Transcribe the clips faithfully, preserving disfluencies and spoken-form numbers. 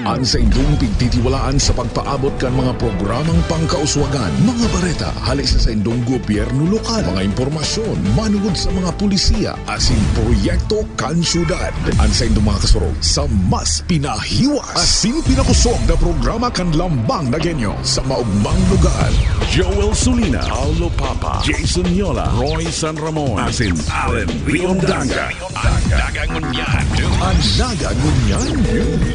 An saindong pigtitiwalaan sa pagpaabot kan mga programang pangkauswagan, mga bareta hali sa saindong gobyerno lokal, mga impormasyon manungod sa mga polisiya asin proyekto kan syudad. An saindong mga kasurog sa mas pinahiwas asin pinakosog na programa kan Lambang na Genyo sa maogmang lugar. Joel Sulina, Paulo Papa, Jason Yola, Roy San Ramon, asin Allen Riondanga. An Naga Ngunyan. An Naga Ngunyan.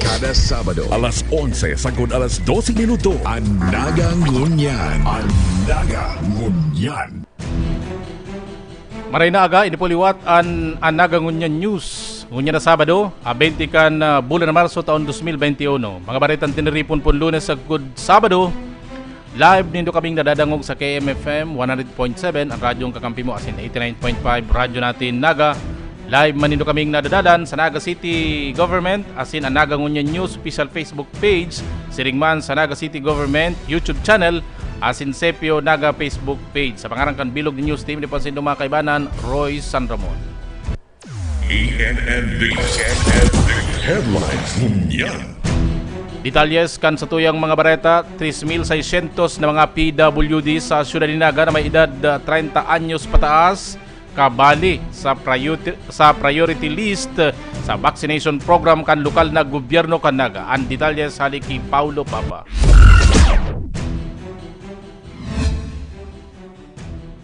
Kada Sabado, alas onse sagkod alas dose minuto. An Naga Ngunyan. An Naga Ngunyan. Maray na aga, ini po liwat an, an Naga Ngunyan News. Ngunyan na Sabado, ah, twenty kan, ah, bulan na Marso, taon dos mil bente uno. Mga baretang tiniripon pon Lunes sagkod Sabado, live nindo kaming nadadangog sa K M F M one hundred point seven, an radyong kakampi mo, asin eighty-nine point five Radyo Natin Naga. Live man nindo kaming nadadalan sa Naga City Government, asin an Naga Ngunyan News official Facebook page, siring man sa Naga City Government YouTube channel, asin Sepio Naga Facebook page. Sa pangaran kan bilog ni News Team, ini po an saindong mga kaibanan, Roy San Ramon. E N N D, E N N D Headlines Ngunyan. Detalyes kan satuyang mga bareta, tres mil seiscientos na mga P W D sa siyudad nin Naga na may edad, ah, treinta anyos pataas, kabali sa priority, sa priority list, ah, sa vaccination program kan lokal na gobyerno kan Naga. An detalyes hali ki Paulo Papa.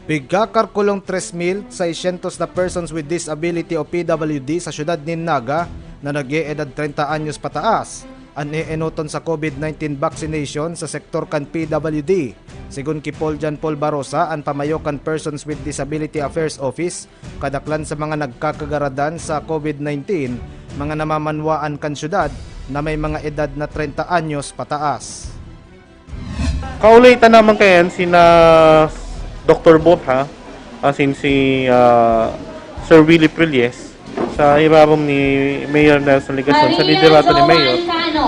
Pigkakalkulong tres mil seiscientos na persons with disability o P W D sa siyudad nin Naga na nag-eedad treinta anyos pataas an eenoton sa COVID nineteen vaccination sa sektor kan P W D. Segun ki Paul John Paul Barosa, an pamayo kan Persons with Disability Affairs Office, kadaklan sa mga nagkakagaradan sa COVID nineteen, mga namamanwaan kan siyudad na may mga edad na treinta anyos pataas. Kaulay ta naman kayan sina Doktor Borja, asin si, ah, Sir Willie Prilles, sa irarom ni Mayor Nelson Legacion, sa liderato ni Mayor,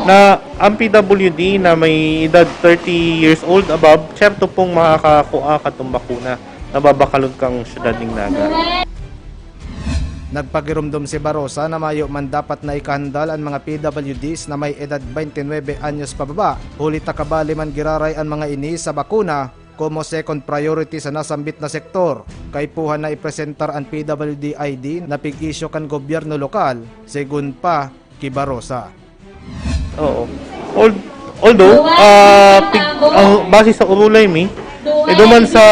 na ang P W D na may edad thirty years old above, tiyerto pong makakakua katong bakuna na babakalon kang siyudad nin Naga. Nagpagiromdom si Barosa na mayo man dapat na ikahandal an mga P W Ds na may edad twenty-nuebe anyos pababa, huli ta kabali man giraray an mga ini sa bakuna komo second priority sa nasambit na sektor. Kaipuhan na ipresentar an P W D I D na pig-isyu kan gobyerno lokal, segun pa ki Barosa. Oo. Al-, although, ah, pig-, ang, base sa urulay mi, eh, duman sa,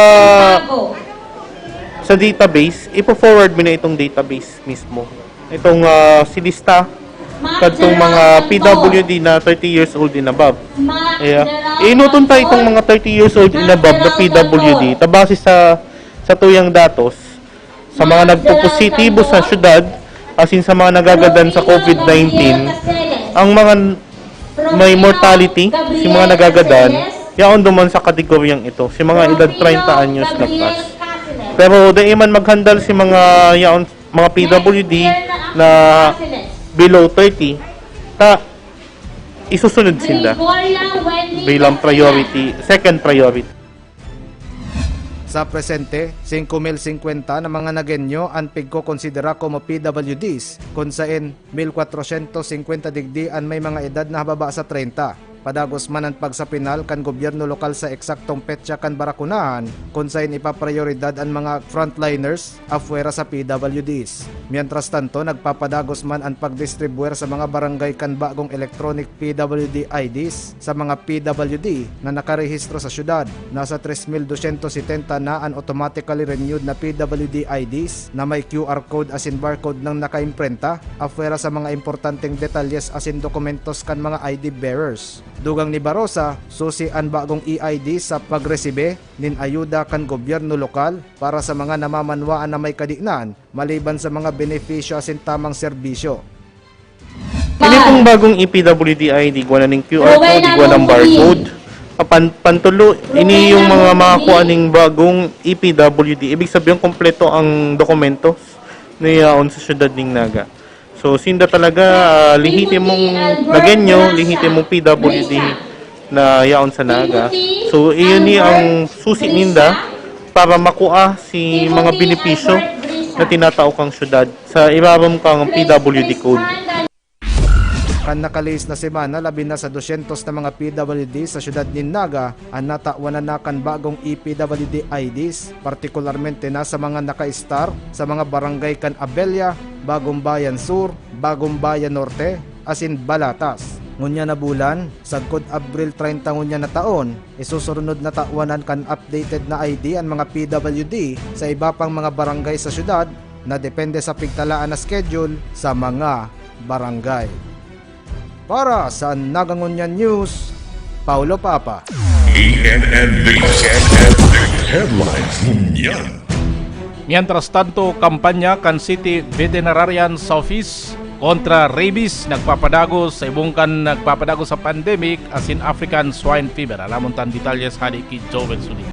sa database, ipo-forward mi na itong database mismo. Itong, ah, silista kadtong mga P W D na thirty years old and above. Kaya, inuton ta itong mga thirty years old and above na P W D, ta base sa, sa tuyang datos, sa mga nagpopositibo sa syudad, asin sa mga nagagadan sa COVID nineteen, ang mga n-, may mortality, si mga nagagadan, yaon duman sa kategoryang ito, si mga edad treinta anyos lagpas. Pero dai man maghandal si mga yaon, mga P W D na below thirty, ta isusunod sinda bilang priority, second priority. Sa presente, singko mil singkwenta na mga Nagueño an pigkokonsidera komo P W Ds, kun saen mil kwatrosyentos singkwenta digdi an may mga edad na hababa sa treinta. Padagos man an pagsapinal kan gobyerno lokal sa eksaktong petsa kan barakunahan, kun saen ipaprioridad an mga frontliners, afuera sa P W Ds. Mientras tanto, nagpapadagos man an pagdistribuer sa mga barangay kan bagong electronic P W D I Ds sa mga P W D na nakarehistro sa syudad. Nasa tres mil dosyentos setenta na an automatically renewed na P W D I Ds na may Q R code asin barcode nang nakaimprenta, afuera sa mga importanteng detalyes asin dokumentos kan mga I D bearers. Dugang ni Barosa, susi an bagong E I D sa pagresibe nin ayuda kan gobyerno lokal para sa mga namamanwaan na may kadinan, maliban sa mga benepisyo asin tamang serbisyo. Ini pong bagong E P W D I D, igwa na ning Q R code, igwa ng barcode. Apan, pantulo, ini yung mga makakuha ning bagong E P W D. Ibig sabihin, kompleto ang dokumento na yaon sa syudad ning Naga. So, sinda talaga, ah, lehitimong Nagueño, lehitimong P W D na yaon sa Naga. So, iyon ni ang susi ninda para makua si mga benepisyo na tinatao kang syudad sa irarom kang P W D code. Kan nakalihis na semana, labi na sa dusyentos na mga P W D sa siyudad nin Naga an natawan na kan bagong E P W D I Ds, partikularmente na sa mga naka-star sa mga barangay kan Abella, Bagong Bayan Sur, Bagong Bayan Norte, asin Balatas. Ngunyan na bulan, sagkod Abril treinta ngunyan na taon, isusurunod na tawanan kan updated na I D an mga P W D sa iba pang mga barangay sa siyudad na depende sa pigtalaan na schedule sa mga barangay. Para sa Nagangunyan News, Paulo Papa. E N N News. Headlines ngunyan. Mientras tanto, kampanya kan City Veterinarian's Office kontra rabies nagpapadagos sa ibong kan nagpapadagos sa pandemic asin African Swine Fever. Alamon tan detalles hadi ki Joel Suli.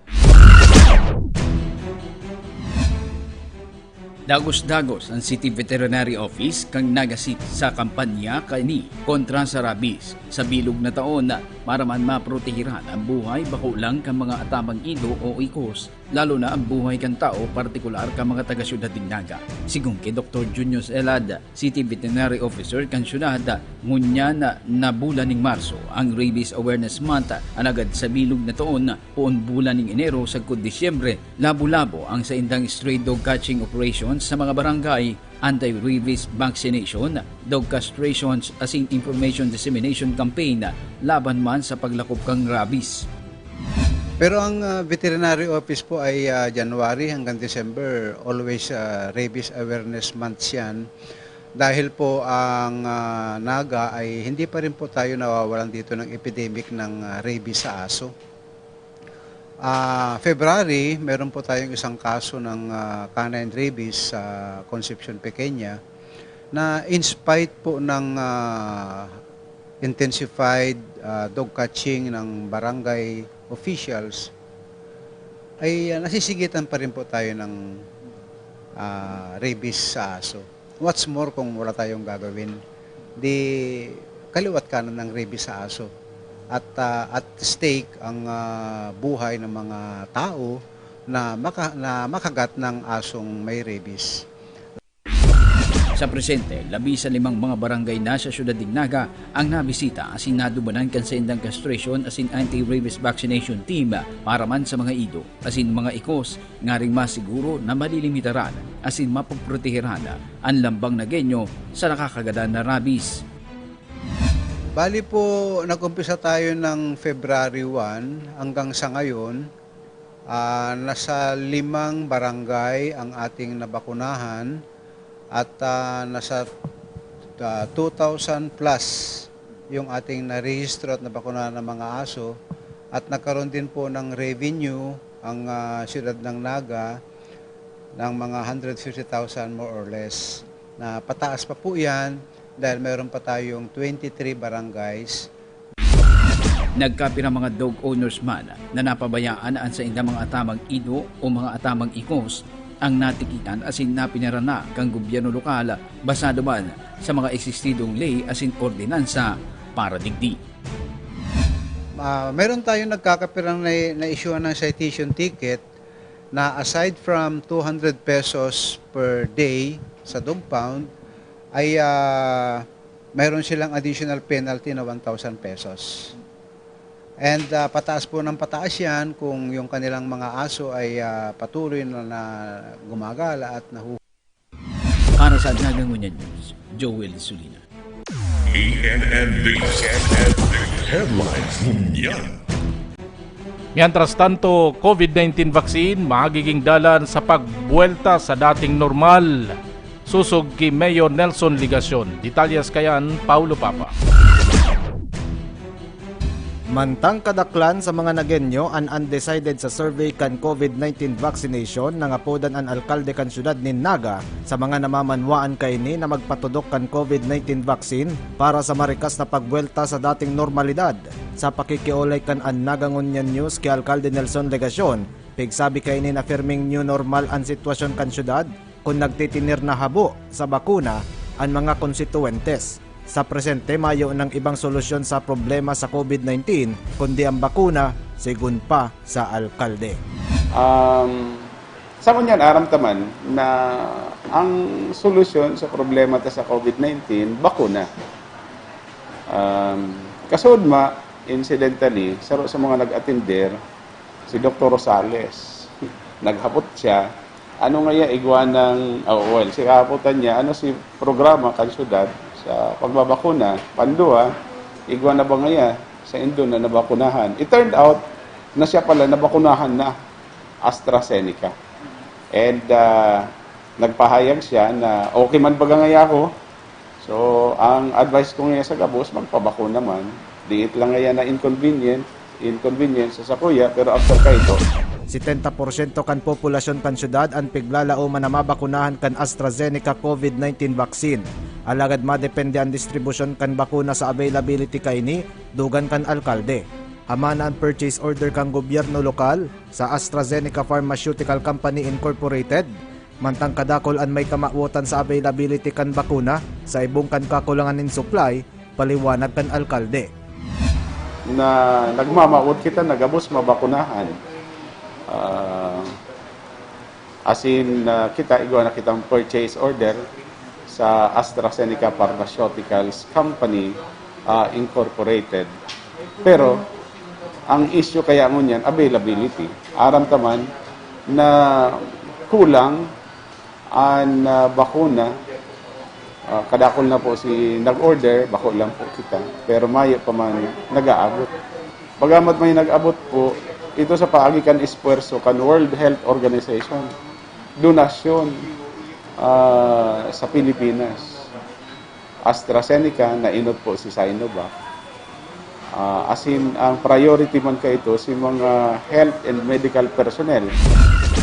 Dagos-dagos an City Veterinary Office kan nagasit sa kampanya kaini kontra sa rabies. Sa bilog na taon, para man maprotehiran ang buhay bako lang kan mga atamang ido o ikos, lalo na ang buhay kan tawo, partikular kan mga taga-syudad nin Naga. Sigon ki Doktor Junius Elad, City Veterinary Officer kan syudad, ngunyan na bulan nin Marso ang Rabies Awareness Month, alagad sa bilog na taon, poon bulan nin Enero sagkod Disyembre, labo-labo ang saindang stray dog catching operations sa mga barangay, anti-rabies vaccination, dog castrations asin information dissemination campaign laban man sa paglakop kan rabies. Pero ang, ah, veterinary office po ay, ah, January hanggang December, always, ah, rabies awareness months yan. Dahil po ang, ah, Naga ay hindi pa rin po tayo nawawalan dito ng epidemic ng, ah, rabies sa aso. Ah, February, meron po tayong isang kaso ng, ah, canine rabies sa Concepcion Pequeña na in spite po ng, ah, intensified, ah, dog catching ng barangay officials, ay, ah, nasisigitan pa rin po tayo ng, ah, rabies sa aso. What's more kung wala tayong gagawin, di kaliwat kanan ang rabies sa aso. At, ah, at stake ang, ah, buhay ng mga tao na maka-, na makagat ng asong may rabies. Sa presente, labi sa limang mga barangay na sa siyudad nin Naga ang nabisita asin nadumanan kan saindang castration asin anti-rabies vaccination team para man sa mga ido asin mga ikos, ngaring masiguro na malilimitaran asin mapagproteheran an lambang Nagueño sa nakakagadan na rabies. Bali po, nag-umpisa tayo ng February one hanggang sa ngayon. Ah, nasa limang barangay ang ating nabakunahan at, ah, nasa, ah, two thousand plus yung ating narehistro at nabakunahan ng mga aso. At nagkaroon din po ng revenue ang, ah, siyudad ng Naga ng mga hundred fifty thousand more or less. Na pataas pa po yan dahil meron pa tayong twenty-three barangays. Nagkapirang mga dog owners man na napabayaan an saindang mga atamang ido o mga atamang ikos ang natikitan asin napinarana kan gobyerno lokal, basado man sa mga existidong ley asin ordinansa para digdi. Ah, meron tayong nagkakapirang na, na-issuehan ng citation ticket na aside from two hundred pesos per day sa dog pound, ay, ah, mayroon silang additional penalty na one thousand pesos. And, ah, pataas po ng pataas yan kung yung kanilang mga aso ay, ah, patuloy na, na gumagala at nahu- Para sa Nagangunyan News, Joel Sulina. E N N News Headlines ngunyan. Mientras tanto, COVID nineteen vaccine magiging dalan sa pagbuwelta sa dating normal. Sosog ki Mayor Nelson Legacion. Detalles kayan, Paulo Papa. Mantang kadaklan sa mga Nagueño an undecided sa survey kan COVID nineteen vaccination, nangapodan an alkalde kan siyudad nin Naga sa mga namamanwaan kaini na magpatudok kan COVID nineteen vaccine para sa marikas na pagbuwelta sa dating normalidad. Sa pakikiolay kan An Nagangunyan News ki Alkalde Nelson Legacion, pigsabi kaini na pirming new normal an sitwasyon kan siyudad kun nagtitinir na habo sa bakuna an mga konstituwentes. Sa presente, mayo nang ibang solusyon sa problema sa COVID nineteen kundi ang bakuna, sigon pa sa alkalde. Um, sa ngunyan, aram ta man na ang solusyon sa problema ta sa COVID nineteen, bakuna. Um, kasudma, incidentally, saro sa mga nag-atender, si Doktor Rosales. Naghapot siya, ano ngaya igwa ng, oh, well, si kahapotan niya, ano si programa kan syudad sa pagbabakuna? Panduha, igwa na ba ngaya sa Indo na nabakunahan? It turned out na siya pala nabakunahan na, AstraZeneca. And uh, nagpahayag siya na okay man baga ngaya ako, so, ang advice ko ngayon sa gabos, magpabakuna man. Diit lang ngayon na inconvenient, inconvenience sa sakuya, pero after kaito, setenta porsyento kan populasyon kan syudad an piglalaoman na mabakunahan kan AstraZeneca COVID nineteen vaccine. Alagad madepende an distribusyon kan bakuna sa availability kaini dugan kan alkalde. Ama na an purchase order kan gobyerno lokal sa AstraZeneca Pharmaceutical Company Incorporated, mantang kadakul an may kamawotan sa availability kan bakuna sa ibong kan kakulangan nin supply, paliwanag kan alkalde. Na nagmamawot kita na gabos mabakunahan. Uh, as in, uh, kita, igwa na kitang purchase order sa AstraZeneca Pharmaceuticals Company uh, Incorporated. Pero, ang issue kaya ngunyan, availability. Aram ta man na kulang an uh, bakuna. Uh, kadakul na po si nag-order, bako lang po kita. Pero mayo pa man nag-aabot. Pagamat may nag-abot po, ito sa paagi kan esfuerso kan World Health Organization, donasyon uh, sa Pilipinas. AstraZeneca, nainot po si Sinovac. Uh, as in, ang priority man kaito si mga health and medical personnel.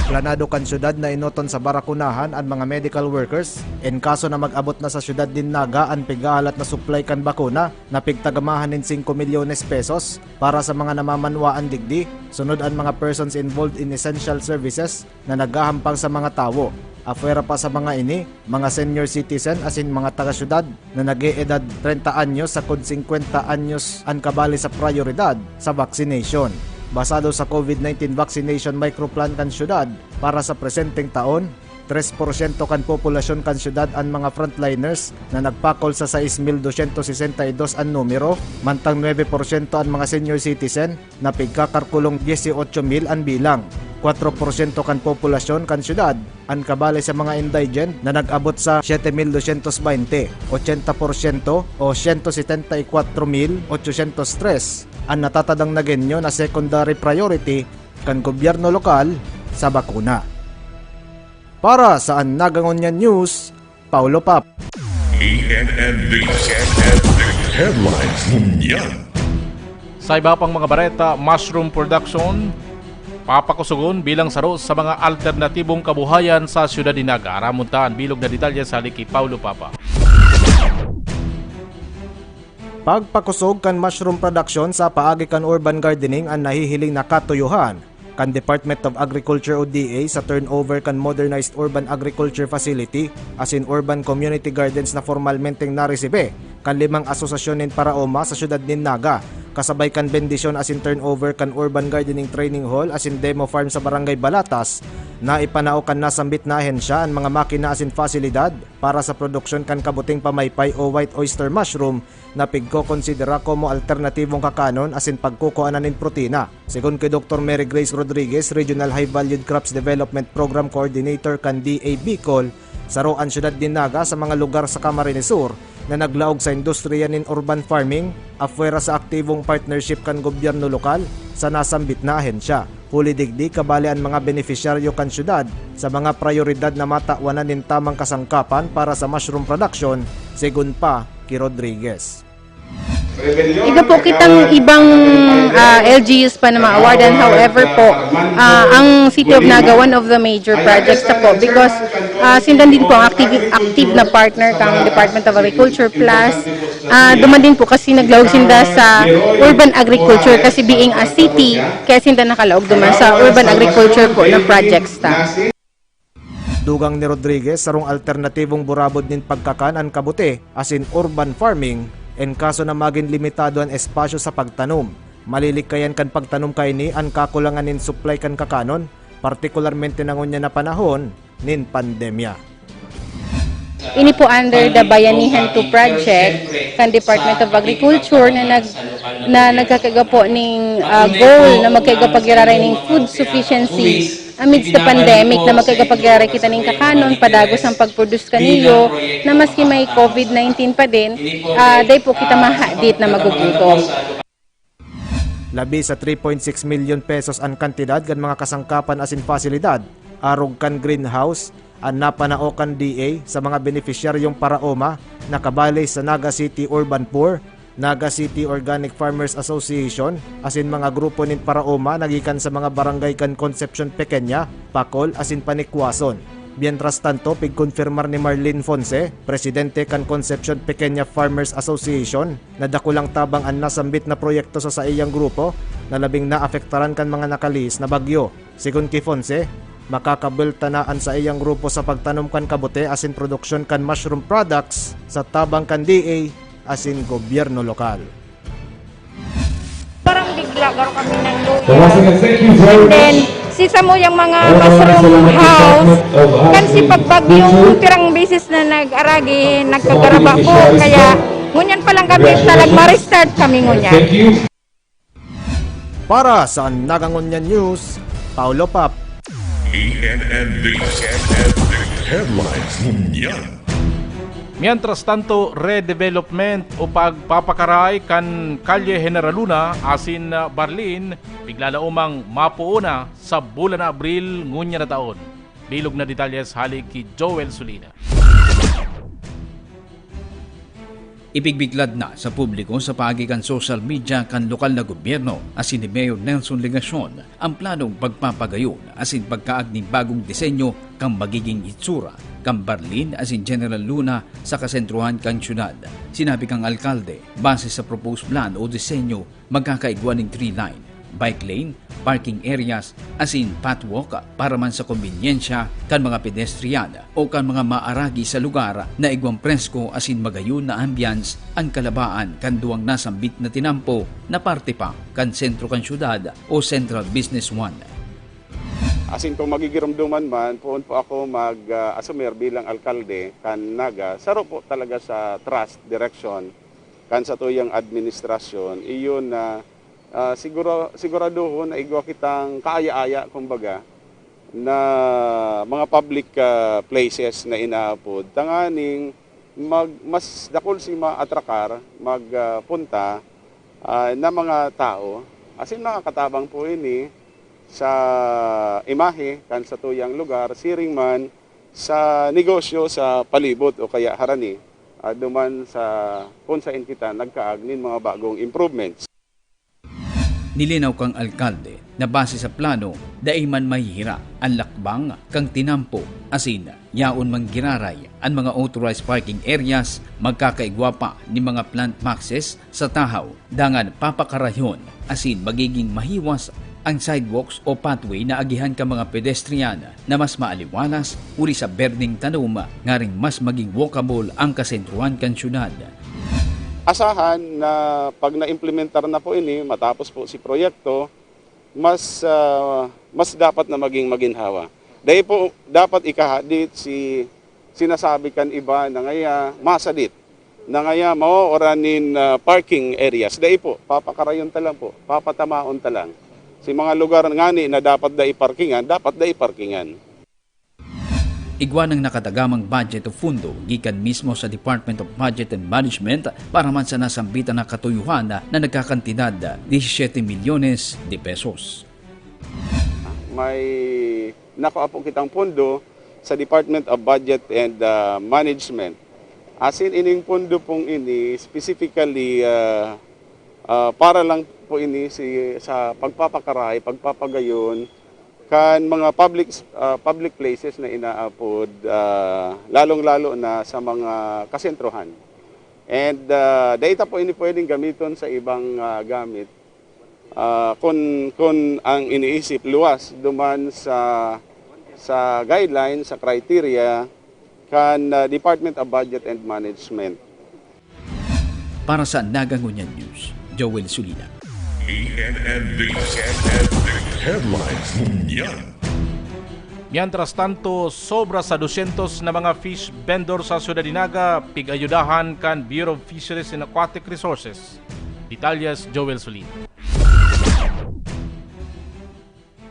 Planado kan syudad na inoton sa barakunahan an mga medical workers. En kaso na mag-abot na sa syudad nin Naga an pighahalat na supply kan bakuna na pigtagamahan nin singko milyones pesos para sa mga namamanwaan digdi, sunod an mga persons involved in essential services na naghahampang sa mga tawo. Apwera pa sa mga ini, mga senior citizen asin mga taga-syudad na nag-eedad treinta anyos sagkod singkwenta anyos an kabali sa prayoridad sa vaccination. Basado sa COVID nineteen vaccination microplan kan syudad para sa presenteng taon, tres porsyento kan populasyon kan syudad an mga frontliners na nagpakol sa sais mil dosyentos sesenta y dos an numero, mantang nuebe porsyento an mga senior citizen na pigkakarkulong dieciocho mil an bilang. Kwatro porsyento kan populasyon kan syudad an kabali sa mga indigent na nag-abot sa siete mil dosyentos baynte, ochenta porsyento o siyento setenta y kwatro mil ochosyentos tres an natatadang Nagueño na secondary priority kan gobyerno lokal sa bakuna. Para sa An Naga Ngunyan News, Paulo Pap. E N N D Headlines Ngunyan. Sa iba pang mga bareta, mushroom production papakusogon bilang saro sa mga alternatibong kabuhayan sa siyudad ni Naga. Aramon ta an bilog na detalye sa hali ki Paulo Papa. Pagpakusog kan mushroom production sa paagi kan urban gardening an nahihiling na katuyohan kan Department of Agriculture o D A sa turnover kan modernized urban agriculture facility asin urban community gardens na formalmenteng naresibe kan limang asosasyon nin paraoma sa siyudad nin Naga, kasabay kan bendisyon asin turnover kan urban gardening training hall asin demo farm sa Barangay Balatas. Naipanao kan nasambit na ahensya an mga makina asin pasilidad para sa produksyon kan kabuting pamaypay o white oyster mushroom na pigkokonsidera komo alternatibong kakanon asin pagkukuanan nin protina. Segun ki Doktor Mary Grace Rodriguez, Regional High Valued Crops Development Program Coordinator kan D A Bicol, saro an siyudad nin Naga sa mga lugar sa Camarines Sur na naglaog sa industriya nin urban farming, apwera sa aktibong partnership kan gobyerno lokal sa nasambit na ahensya. Huli digdi, kabali an mga benepisyaryo kan syudad sa mga prayoridad na matawan nin tamang kasangkapan para sa mushroom production, segun pa ki Rodriguez. Iga po kitang ibang uh, ah, L G Us pa na ma-awardan. However po, uh, ang City of Naga, one of the major projects na po because uh, sindan din po ang active, active na partner kang Department of Agriculture plus uh, duman din po kasi naglaog sinda sa urban agriculture kasi being a city, kaya sinda nakalaog duman sa urban agriculture po na projects ta. Dugang ni Rodriguez, sarong alternatibong burabod nin pagkakan an kabuti, asin urban farming, en kaso na magin limitado an espasyo sa pagtanom. Malilikayan kan pagtanom kaini an kakulangan nin supply kan kakanon, partikularmente na ngunyan na panahon nin pandemya. Ini po under the Bayanihan two project kan Department of Agriculture na nag-, na nagkakaigwa po ning, ah, goal na magkaigwa pag-iraray ning food sufficiency amidst the pandemic, na magkaigwa pag-iraray kita ning kakanon, padagos ang pag-produce kaniyo, na maski may covid nineteen pa din, ah, dai po kita mahadit na magugutom. Labi sa three point six milyon pesos an kantidad kan mga kasangkapan asin pasilidad arog kan greenhouse an napanao kan D A sa mga benepisyaryong paraoma na kabali sa Naga City Urban Poor, Naga City Organic Farmers Association asin mga grupo nin paraoma na gikan sa mga barangay kan Concepcion Pequeña, Pacol asin Panikwason. Mientras tanto, pigkonfirmar ni Marlene Fonse, presidente kan Concepcion Pequeña Farmers Association, na dakulang tabang an nasambit na proyekto sa saiyang grupo na labing naapektaran kan mga nakalihis na bagyo. Segun ki Fonse, makakabulta na an saiyang grupo sa pagtanom kan kabute asin produksyon kan mushroom products sa tabang kan D A asin gobyerno lokal. Parang bigla garo kami nagluya. And then, si samuyang mga mushroom house, kan si pagbagyong pirang beses na nag-aragi, nagkagaraba po. Kaya, ngunyan pa lang kami talag ma-restart kami ngunyan. Para sa Nagangunyan News, Paulo Pap. E N N News Headlines ngunyan. Mientras tanto, redevelopment o pagpapakaray kan Kalye General Luna asin Barlin, bigla na umang mapuo na sa bulan na Abril ngunyan na taon. Bilog na detalyes hali ki Joel Sulina. Ipigbiklad na sa publiko sa paagi kan social media kan lokal na gobyerno asin ni Mayor Nelson Legacion ang planong pagpapagayon asin pagkaag nin bagong disenyo kan magiging itsura kan Barlin asin General Luna sa kasentrohan kan syudad. Sinabi kan alkalde, base sa proposed plan o disenyo, magkakaigwa nin three-lane, bike lane, parking areas, asin pathwalk para man sa kombinyensya kan mga pedestrian o kan mga maaragi sa lugar na igwang presko asin magayon na ambience an kalabaan kan duwang nasambit na tinampo na parte pa kan sentro kan syudad o Central Business One. Asin kung magigiromdoman man, poon po ako mag-asumer bilang alkalde kan Naga, saro po talaga sa trust, direction kan satuyang administrasyon, iyon na, ah, siguro, siguradohon na igwa kitang kaaya-aya, kumbaga, na mga public, ah, places na inaapod, tanganing mag-, mas dakul si maatrakar, magpunta, ah, na mga tao. Asin makakatabang po ini sa imahe kan satuyang lugar, siring man sa negosyo sa palibot o kaya harani, ah, duman sa kung sain kita nagkaag nin mga bagong improvements. Nilinaw kan alkalde na base sa plano, dai man mahihira an lakbang kan tinampo asin yaon man giraray an mga authorized parking areas, magkakaigwa pa nin mga plant boxes sa tahaw, dangan papakarayon asin magiging mahiwas ang sidewalks o pathway na agihan kan mga pedestrian na mas maaliwalas huli sa berdeng tanom ngaring mas maging walkable ang kasentruhan kan syudad. Asahan na pag naimplementar na po ini, matapos po si proyekto, mas, ah, mas dapat na maging maginhawa. Dai po dapat ikahadit si sinasabi kan iba na ngaya masadit, na ngaya maoora nin, ah, parking areas. Dai po, papakarayon ta lang po, papatamaon ta lang. Si mga lugar ngani na dapat dai parkingan, dapat dai parkingan. Igwa nang nakatagamang budget o pundo gikan mismo sa Department of Budget and Management para man sa nasambitan na katuyuhan na nagkakantidad disisyete milyones de pesos. May nakua po kitang pondo sa Department of Budget and, ah, Management. Asin ining pondo pong ini specifically, ah, ah, para lang po ini si, sa pagpapakaray, pagpapagayon kan mga public, ah, public places na inaapod, ah, lalong-lalo na sa mga kasentrohan. And, ah, dai ta po ini pwedeng gamiton sa ibang, ah, gamit. Ah, kun, kun ang iniisip luwas duman sa, sa guideline, sa criteria kan, ah, Department of Budget and Management. Para sa Naga Ngunyan News, Joel Sulina. E N N News Headlines ngunyan. Mientras tanto, sobra sa dosyentos na mga fish vendor sa Syudad de Naga pig-ayudahan kan Bureau of Fisheries and Aquatic Resources. Detalyes, Joel Solin.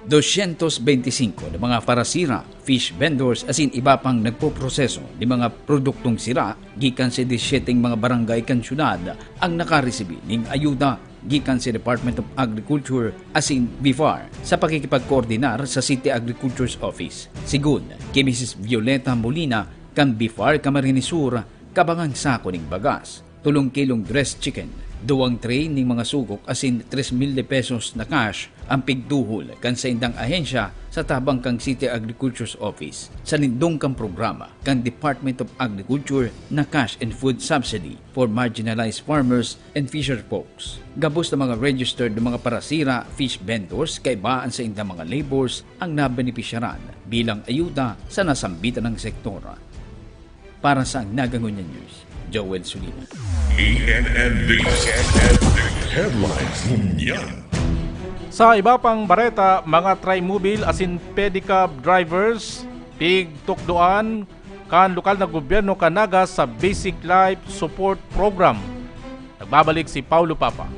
Dosyentos beinti singko na mga parasira, fish vendors asin iba pang nagpoproseso nin mga produktong sira gikan sa disyeteng mga barangay kan syudad ang nakaresibi nin ayuda gikan sa Department of Agriculture asin BFAR sa pakikipagkoordinar sa City Agriculture's Office. Sigun ki Misis Violeta Molina kan BFAR Camarines Sur, kabangang sako nin bagas, tolong kilong dressed chicken, duwang tray nin mga sugok asin tres mil de pesos na cash ang pigduhol kan saindang ahensya sa tabang kan City Agriculture's Office sa nindong kan programa kan Department of Agriculture na Cash and Food Subsidy for Marginalized Farmers and Fisher Folks. Gabos na mga registered na mga parasira, fish vendors, kaiba an saindang mga laborers ang nabenepisyaran bilang ayuda sa nasambitan na sektor. Para sa Naga Ngunyan News, Joel Sulina. E N N News Headlines Ngunyan. Sa iba pang bareta, mga Trimobile asin pedicab drivers pigtukdoan kan lokal na gobyerno kan Naga sa Basic Life Support Program. Nagbabalik si Paulo Papa.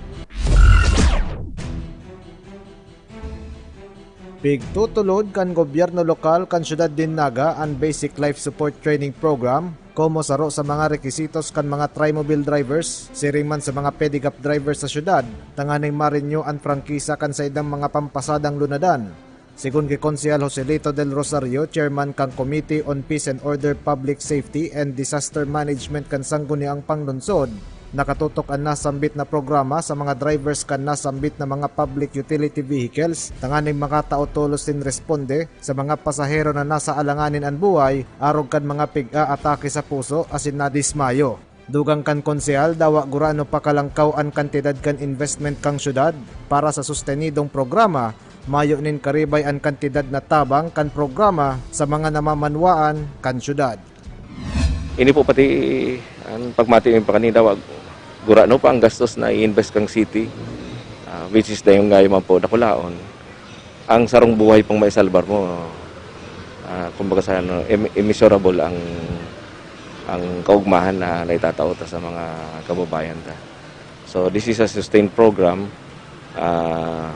Pigtutulod kan gobyerno lokal kan siyudad nin Naga an Basic Life Support Training Program komo saro sa mga rekisitos kan mga Trimobile drivers, siring man sa mga pedicab drivers sa siyudad, tanganing ma-renew an prangkisa kan saindang mga pampasadang lunadan. Sigon ki Konsehal Joselito Del Rosario, chairman kan Committee on Peace and Order, Public Safety and Disaster Management kan Sangguniang Panglungsod, nakatutok an nasambit na programa sa mga drivers kan nasambit na mga public utility vehicles tanganing makatao tolos nin responde sa mga pasahero na nasa alanganin an buhay arog kan mga pig-aatake sa puso asin nadismayo. Dugang kan Konsehal, dawa gurano pa kalangkaw an kantidad kan investment kan syudad para sa sustenidong programa, mayo nin karibay an kantidad na tabang kan programa sa mga namamanwaan kan syudad. Ini po pati ang pagmati mi pa kanina, dawa gurano pa ang gastos na i-invest kan city, ah, which is dayong gayo man po dakulaon. Ang sarong buhay pong maisalbar mo, ah, kumbaga sa ano, im-, immeasurable ang, ang kaugmahan na naitatao ta sa mga kababayan ta. So, this is a sustained program. Ah,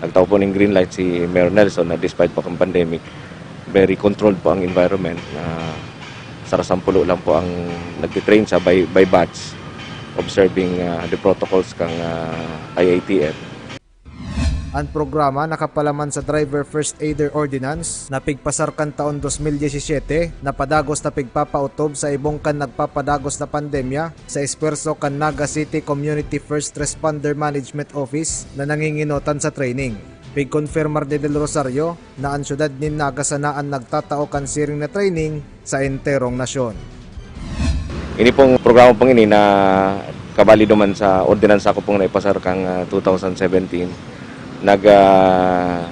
nagtao po ning green light si Mayor Nelson na despite po ang pandemic, very controlled po ang environment na sarasampulo lang po ang nagtitrain sa by, by batch, observing, ah, the protocols kang, ah, I A T F. An programa nakapalaman sa Driver First Aider Ordinance na pigpasar kan taon dos mil diecisiete na padagos na pigpapautob sa ibong kan nagpapadagos na pandemya sa espuwerso kan Naga City Community First Responder Management Office na nanginginotan sa training. Pigkonfirmar ni Del Rosario na an siyudad nin Naga sana an nagtatao kan siring na training sa enterong nasyon. Ini pong programa pong ini na kabali duman sa ordinansa ko pong naipasar kang, ah, two thousand seventeen. Nag, ah,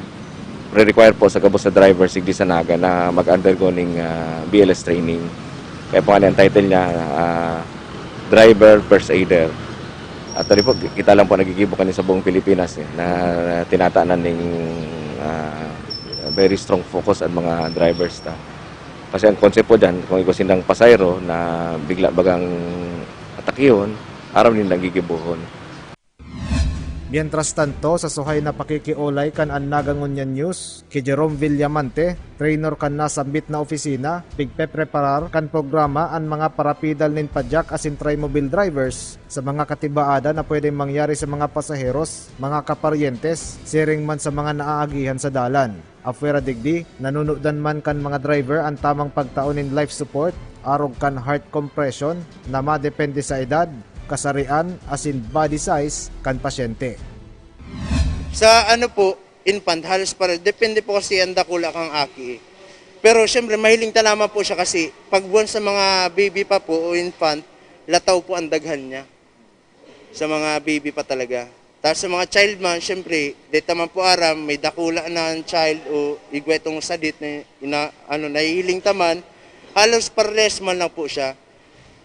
re-require po sa gabos sa driver sigdi sa Naga na mag-undergo ning, ah, B L S training. Kaya po nga ang title niya, ah, Driver First Aider. Actually po, kita lang po nagigibo kani sa buong Pilipinas, eh, na tinatanan ning, ah, very strong focus ang mga drivers ta. Kasi ang konsep po dyan, kung igwa sindang pasahero na bigla bagang atakihon, aram nin nagigibohon. Mientras tanto, sa suhay na pakikiolay kan An Naga Ngunyan News, ki Jerome Villamante, trainer kan nasambit na opisina, pigpepreparar kan programa an mga parapidal nin padyak asin trimobile drivers sa mga katibaadan na pwedeng mangyari sa mga pasaheros, mga kaparyentes, siring man sa mga naaagihan sa dalan. Apwera digdi, nanunudan man kan mga driver an tamang pagtao nin life support, arog kan heart compression, na madepende sa edad, kasarian, asin body size kan pasyente. Sa ano po, infant, halos pare-, depende po kasi ang dakula kang aki, eh. Pero siyempre, mahiling ta naman po siya kasi pag buwan sa mga baby pa po o infant, lataw po ang daghan niya. Sa mga baby pa talaga. Tapos sa mga child man, siyempre, di ta man po aram, may dakula na ang child o igwa itong sadit na ina-, ano, nahihiling ta man, halos parehas man lang po siya.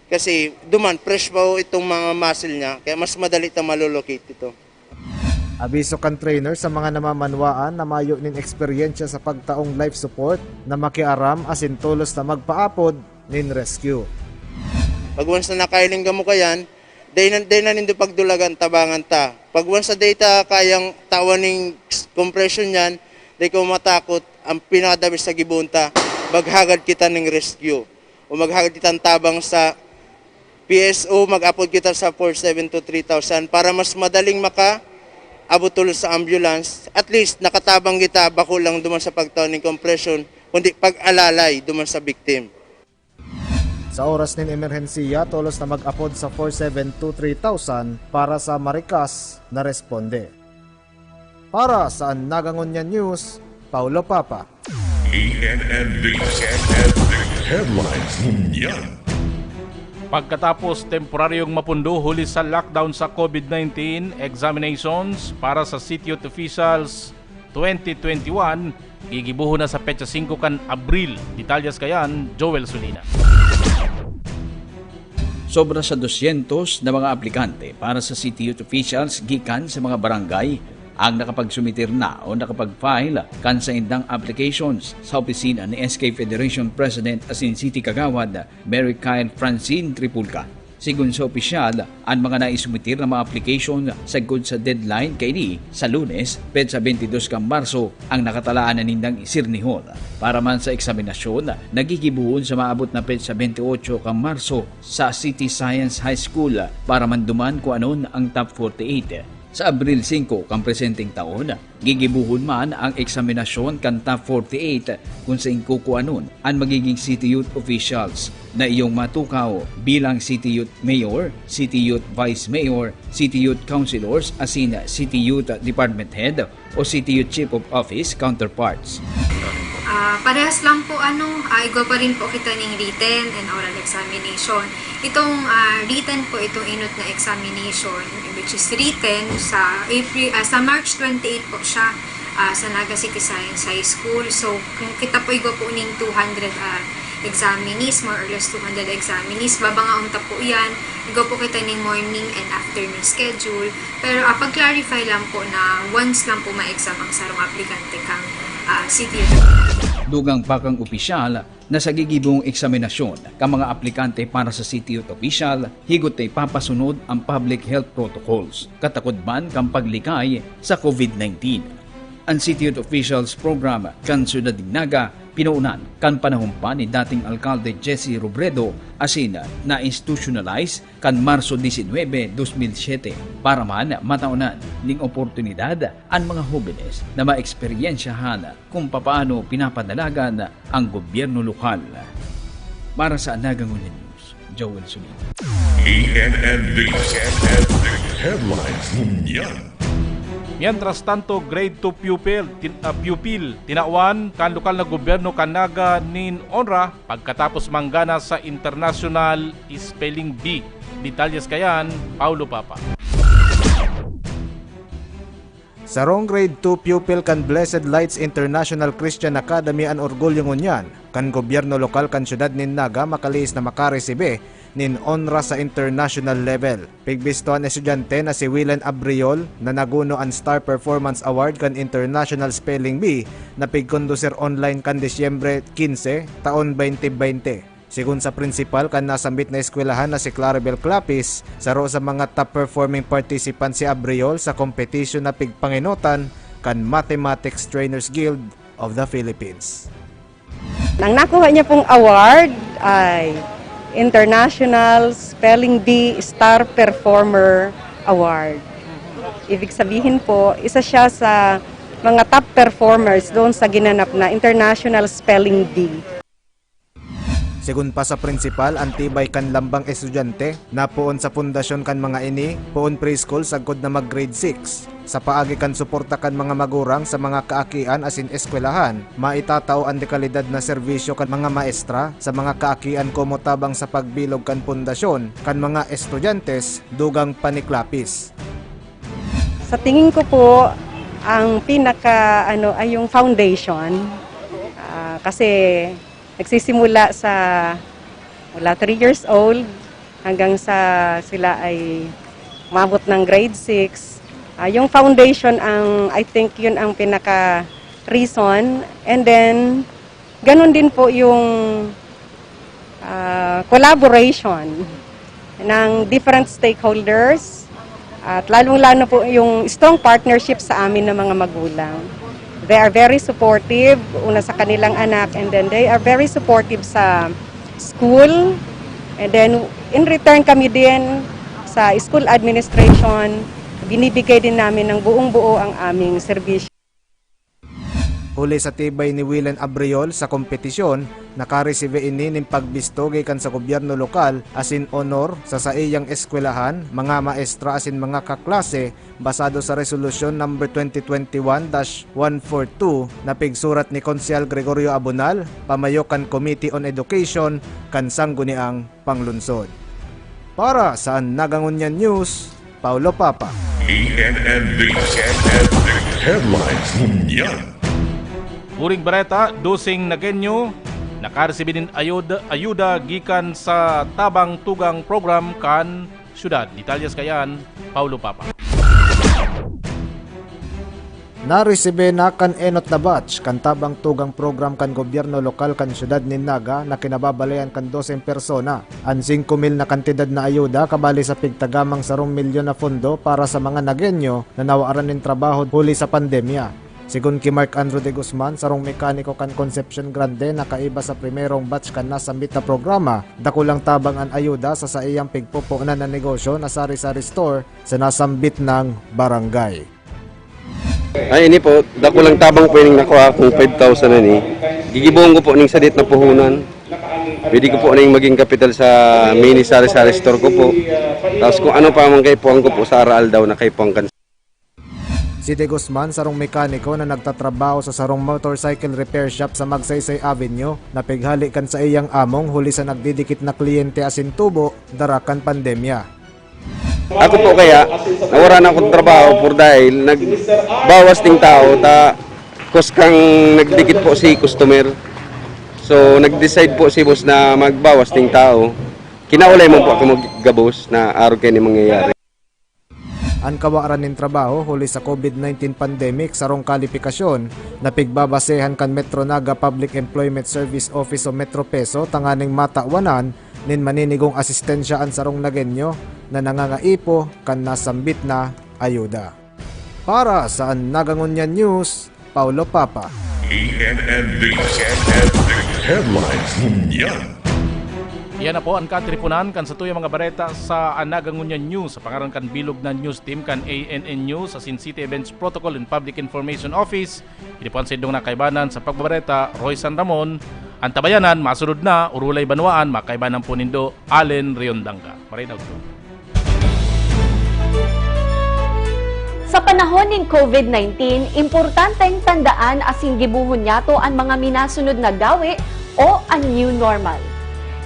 Kasi duman, fresh pa po itong mga muscle niya, kaya mas madali ta malolocate ito. Abiso kan trainer sa mga namamanwaan na mayo nin eksperyensya sa pagtaong life support na makiaram asin tolos na magpaapod nin rescue. Pag once na nakahiling kamo kayan, dai na, dai na nindo pagdulagan, tabangan ta. Pag once na dai ta kayang tawan ning compression niyan, dai kamo matakot. Ang pinakadabis sa gibohon ta, maghagad kita ning rescue o maghagad kita ng tabang sa P S O, mag-apod kita sa four seven two three thousand para mas madaling maka abot tulos sa ambulance. At least, nakatabang kita, bako lang duman sa pagtawan ning compression, kundi pag-alalay duman sa victim. Sa oras nin emerhensiya, tolos na mag-apod sa four seven two three thousand para sa marikas na responde. Para sa An Nagangonyan News, Paulo Papa. E N N B, E N N B Headlines Ngunyan. Pagkatapos temporaryong mapundo huli sa lockdown sa COVID nineteen, examinations para sa city youth officials twenty twenty-one gigibohon na sa petsa singko kan Abril. Detalyes kayan, Joel Solina. Sobra sa dosyentos na mga aplikante para sa city youth officials gikan sa mga barangay ang nakapagsumitir na o nakapag-file kan saindang applications sa opisina ni S K Federation President asin City Kagawad Mary Kyle Francine Tripulca. Sigon sa opisyal, an mga naisumitir na mga application sagkod sa deadline kaini sa Lunes, petsa twenty-two kan Marso, ang nakatalaan na nindang isirnihon. Para man sa eksaminasyon, nagigibohon sa maabot na petsa twenty-eight kan Marso sa City Science High School para manduman kung anon ang top forty-eight. Sa Abril singko kan presenteng taon, gigibohon man ang eksaminasyon kan top forty-eight kung sain kukuanon an magiging City Youth Officials na iyong matukaw bilang City Youth Mayor, City Youth Vice Mayor, City Youth Councilors asin City Youth Department Head o City Youth Chief of Office counterparts. Ah, parehas lang po ano, ah, igwa pa rin po kita ning written and oral examination. Itong ah, written po itong inot na examination, which is written sa April ah, sa March twenty-eight po siya ah, sa Naga City Science High School. So kung kita po igwa po ning two hundred ah, examinees, more or less two hundred examinees, babangaon ta po yan. Igwa po kita ning morning and afternoon schedule. Pero ah, pag-clarify lang po na once lang po ma-exam ang sarong aplikante kang ah, city. Dugang pa kang opisyal na sa gigibong eksaminasyon kan mga aplikante para sa City Youth Official, higot na ipapasunod ang public health protocols, katakod man kan paglikay sa COVID nineteen. An City Youth Officials Program kan Syudad nin Naga, pinoonan kan panahon pa ni dating Alkalde Jesse Robredo asin na-institutionalize kan Marso disinwebe, dos mil siyete, para man mataonan ning oportunidad an mga hobenes na maeksperyensyahan kung papaano pinapadalagan ang gobyerno lokal. Para sa Naga Ngunyan News, Joel Solino. E N N B, E N N B Headlines Ngunyan. Mientras tanto, grade two pupil, tin, ah, pupil tinawan kan lokal na gobyerno kan Naga nin onra pagkatapos manggana sa International Spelling Bee. Detalyes kayan, Paulo Papa. Sarong grade two pupil kan Blessed Lights International Christian Academy an orgulyo ngunyan kan gobyerno lokal kan siyudad nin Naga makalihis na makaresibe nin onra sa international level. Pigbisto an estudyante na si Willen Abriol na naguno an Star Performance Award kan International Spelling Bee na pigkondusir online kan Disyembre quince, taon twenty twenty. Sigon sa prinsipal kan nasambit na eskwelahan na si Claribel Clapis, saro sa mga top performing participant si Abriol sa kompetisyon na pigpangenotan kan Mathematics Trainers Guild of the Philippines. Ang nakuha niya pong award ay International Spelling Bee Star Performer Award. Ibig sabihin po, isa siya sa mga top performers doon sa ginanap na International Spelling Bee. Sigon pa sa prinsipal, an tibay kan lambang estudyante na poon sa pundasyon kan mga ini, poon preschool sagkod na mag grade six. Sa paagi kan suporta kan mga magurang sa mga kaakian asin eskwelahan, maitatao an dekalidad na serbisyo kan mga maestra sa mga kaakian komo tabang sa pagbilog kan pundasyon kan mga estudyantes dugang pa ni Clapis. Sa tingin ko po, ang pinaka ano ay yung foundation. Ah, kasi nagsisimula sa mula three years old hanggang sa sila ay umabot ng grade six. Ah, yung foundation ang, I think, yun ang pinaka-reason. And then, ganun din po yung, ah, collaboration ng different stakeholders at lalong-lalo po yung strong partnership sa amin ng mga magulang. They are very supportive, una sa kanilang anak, and then they are very supportive sa school. And then, in return, kami din sa school administration, binibigay din namin ng buong-buo ang aming serbisyo. Huli sa tibay ni Willen Abriol sa kompetisyon, nakaresibe ini nin pagbisto gikan sa gobyerno lokal asin honor sa saiyang eskwelahan, mga maestra asin mga kaklase, basado sa Resolusyon Number twenty twenty-one dash one four two na pigsurat ni Konsehal Gregorio Abonal, pamayo kan Committee on Education kan Sangguniang Panglunsod. Para sa An Nagangunyan News, Paulo Papa. E N N D Headlines ngunyan. Huring bareta, doseng Nagueño nakaresibi nin ayud, ayuda gikan sa Tabang Tugang Program kan syudad. Detalye sa kaiyan, Paulo Papa. Naresibe na kan enot na batch kan Tabang Tugang Program kan gobyerno lokal kan syudad nin Naga na kinababalayan kan doseng persona. An singko mil na kantidad na ayuda kabali sa pigtagamang sarong milyon na pondo para sa mga Nagueño na nawaran nin trabaho huli sa pandemya. Sigon ki Mark Andrew de Guzman, sarong mekaniko kan Concepcion Grande na kaiba sa primerong batch kan nasambit na programa, dakulang tabang an ayuda sa saiyang pigpoponan na negosyo na sari-sari store sa nasambit nang barangay. Ay, ini po, dakulang tabang po ining nakuha kong five thousand na ni. Gigibuhon ko po ning sadit na puhunan. Pwede ko po ning maging kapital sa mini sari-sari store ko po. Tapos kung ano pa man kaipuhan ko po sa aral daw na kaipuhan kan. Si De Guzman, sarong mekaniko na nagtatrabaho sa sarong motorcycle repair shop sa Magsaysay Avenue, na pighali kan saiyang among huli sa nagdidikit na kliyente asin tubo, dara kan pandemya. Ako po kaya, nawara na akong trabaho por dahil nagbawas ding tao ta kuskang nagdikit po si customer. So, nag-decide po si boss na magbawas ding tao. Kinaulay man po ako maggabos na arog kaini mangyayari. An kawaran nin trabaho huli sa COVID nineteen pandemic, sarong kalipikasyon na pigbabasehan kan Metro Naga Public Employment Service Office o Metro PESO tanganing matawanan nin maninigong asistensya an sarong Nagueño na nangangaipo kan nasambit na ayuda. Para sa An Nagangunyan News, Paulo Papa. E N N D Headlines ngunyan. Iyan na po an katripunan kan satuyang mga bareta sa An Nagangunyan News sa pangaran kan bilog na news team kan A N N News asin City Events Protocol and Public Information Office. Ini po an saindong nakaibanan sa pagbabareta, Roy San Ramon. An tabayanan, masunod na, Orolay Banwaan, makaibanan po nindo, Allen Riondanga. Maray na udto. Sa panahon nin COVID nineteen, importanteng tandaan asin gibohon niyato an mga minasunod na gawe o an new normal.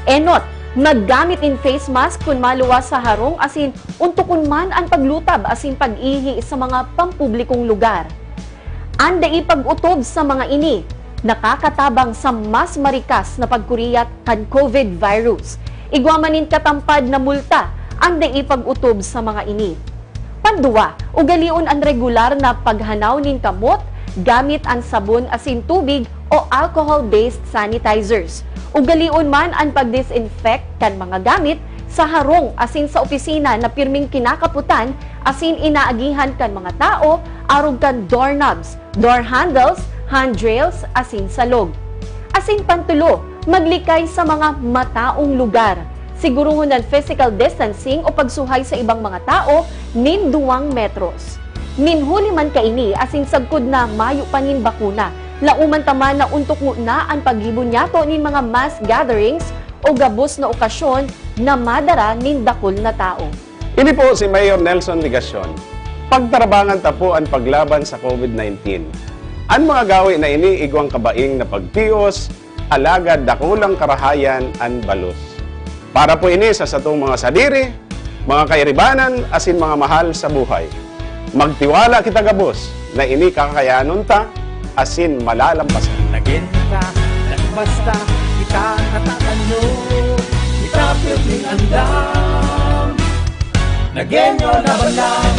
Enot, maggamit nin face mask kun maluwas sa harong asin untokon man an paglutab asin pag-ihi sa mga pampublikong lugar. An dai pag-otob sa mga ini nakakatabang sa mas marikas na pagkuriyat kan COVID virus. Igwa man nin katampad na multa an dai pag-otob sa mga ini. Panduwa, ugalion an regular na paghanaw nin kamot gamit an sabon asin tubig o alcohol-based sanitizers. Ugalion man an pag-disinfect kan mga gamit sa harong asin sa opisina na pirming kinakapotan asin inaagihan kan mga tao arog kan doorknobs, door handles, handrails, asin salog. Asin pantulo, maglikay sa mga mataong lugar. Siguruhon an physical distancing o pagsuhay sa ibang mga tao nin duwang metros. Nin huli man kaini asin sagkod na mayo pa nin bakuna, laoman ta man na untokon na an paggibo niyato nin mga mass gatherings o gabos na okasyon na madara nin dakul na tao. Ini po si Mayor Nelson Legacion. Pagtarabangan ta po an paglaban sa COVID nineteen. An mga gawe na ini igwang kabaing na pagtios, alagad dakulang karahayan an balos. Para po ini sa satong mga sadiri, mga kairibanan, asin mga mahal sa buhay. Magtiwala kita gabos na ini kakayanon ta asin malalampasan. Nagenta, nagbasta, kita natatanyo, kita pirming andam. Nagenyo laban lang.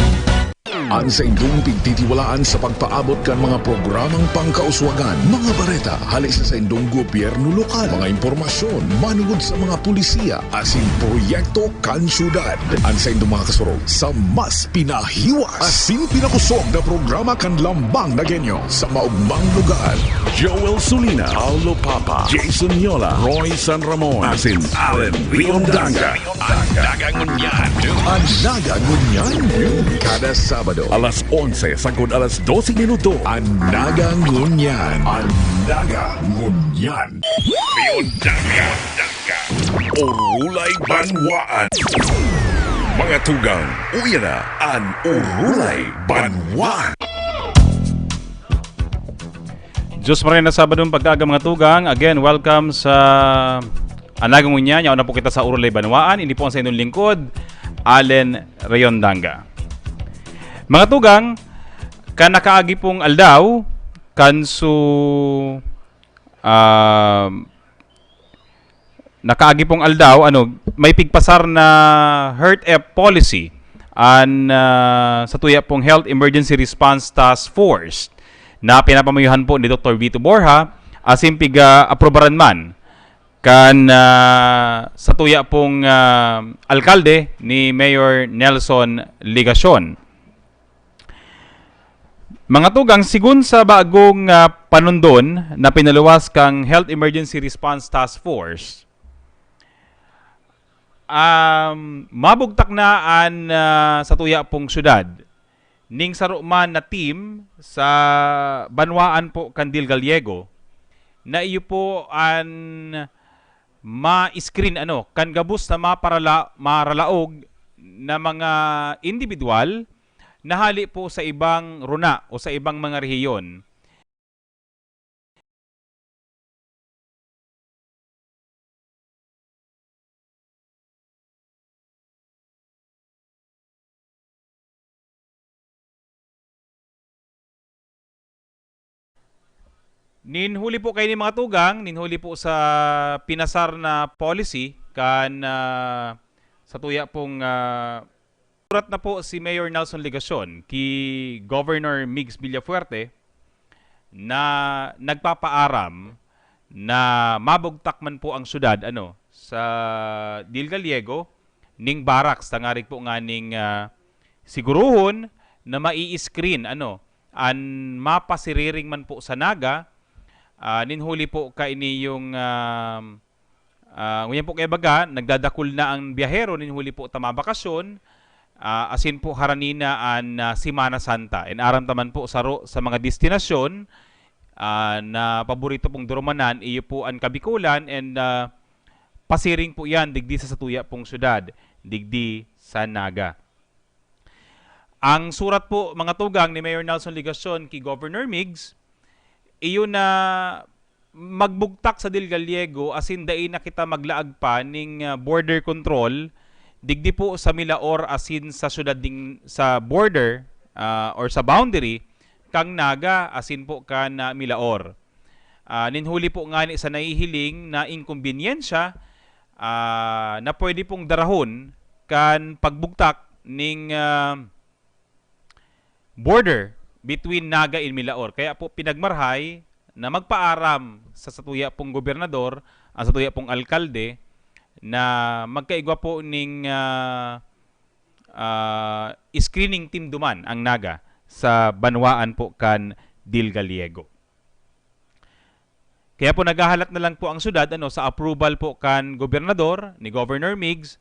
An saindong pigtitiwalaan sa pagpaabot kan mga programang pangkauswagan, mga bareta hali sa saindong gobyerno lokal, mga impormasyon manungod sa mga pulisiya, asin proyekto kan syudad. An saindong mga kasurog sa mas pinahiwas asin pinakusog na programa kan Lambang na Genyo sa maugmang lugar. Joel Sulina, Paulo Papa, Jason Yola, Roy San Ramon, asin Allen Riondanga. An Naga Ngunyan. An Naga Ngunyan. Kada Sabado, alas onse sagkod alas dose minuto. An Naga Ngunyan. An Naga Ngunyan. Riondanga. Orolay Banwaan. Mga tugang, uya na an Orolay Banwaan. Diyos Maria na Sabadong pagkaaga, mga tugang. Again, welcome sa An Naga Ngunyan. Yaon na po kita sa Orolay Banwaan. Ini po ang sa inyong lingkod, Allen Riondanga. Mga tugang, kan nakaagi pong aldaw, kan su, ah, nakaagi pong aldaw, ano, may pigpasar na heart F policy an, ah, sa tuya pong Health Emergency Response Task Force na pinapamayuhan po ni Doktor Vito Borja, asin piga-aprobaran man kan, ah, sa tuya pong, ah, alkalde ni Mayor Nelson Legacion. Mga tugang, sigun sa bagong, ah, panundon na pinaluwas kan Health Emergency Response Task Force, um, mabugtak na an, ah, sa tuya pong syudad ning saro man na team sa banwaan po kan Dil Gallego na iyo po an ma-screen, ano, kan gabos na maparala-, maralaog na mga indibidwal na hali po sa ibang rona o sa ibang mga rehiyon. Nin huli po kaini, mga tugang, nin huli po sa pinasar na policy kan, ah, sa tuya pong, ah, surat na po si Mayor Nelson Legacion ki Governor Migs Villafuerte na nagpapaaram na mabugtak man po ang syudad, ano, sa Dil Gallego ning barracks, tangarig po nganing, ah, siguruhon na mai-screen, ano, an mapasiriring man po sa Naga, ah, nin huli po kaini yung, ah, ah, ngunyan po kaya baga, nagdadakul na ang biyahero nin huli po ta mabakasyon, ah, asin po harani na an, ah, Semana Santa. And aram ta man po saro sa mga destinasyon, ah, na paborito pong durumanan, iyo po an Kabikulan and, ah, pasiring po yan digdi sa satuya pong syudad, digdi sa Naga. Ang surat po, mga tugang, ni Mayor Nelson Legacion ki Governor Migs, iyo na magbugtak sa Dil Gallego asin dai na kita maglaag pa ning, ah, border control digdi po sa Milaor asin sa syudad ding, sa border, ah, or sa boundary kang Naga asin po kan, ah, Milaor. Ah, nin huli po ngani sa nahihiling na inkombinyensya, ah, na pwede pong darahon kan pagbugtak ning, ah, border between Naga and Milaor. Kaya po pinagmarahay na magpaaram sa satuya pong gobernador, ang satuya pong alkalde, na magkaigwa po ning, ah, ah, screening team duman ang Naga sa banwaan po kan Dil Gallego. Kaya po naghahalat na lang po ang syudad, ano, sa approval po kan gobernador, ni Governor Migs,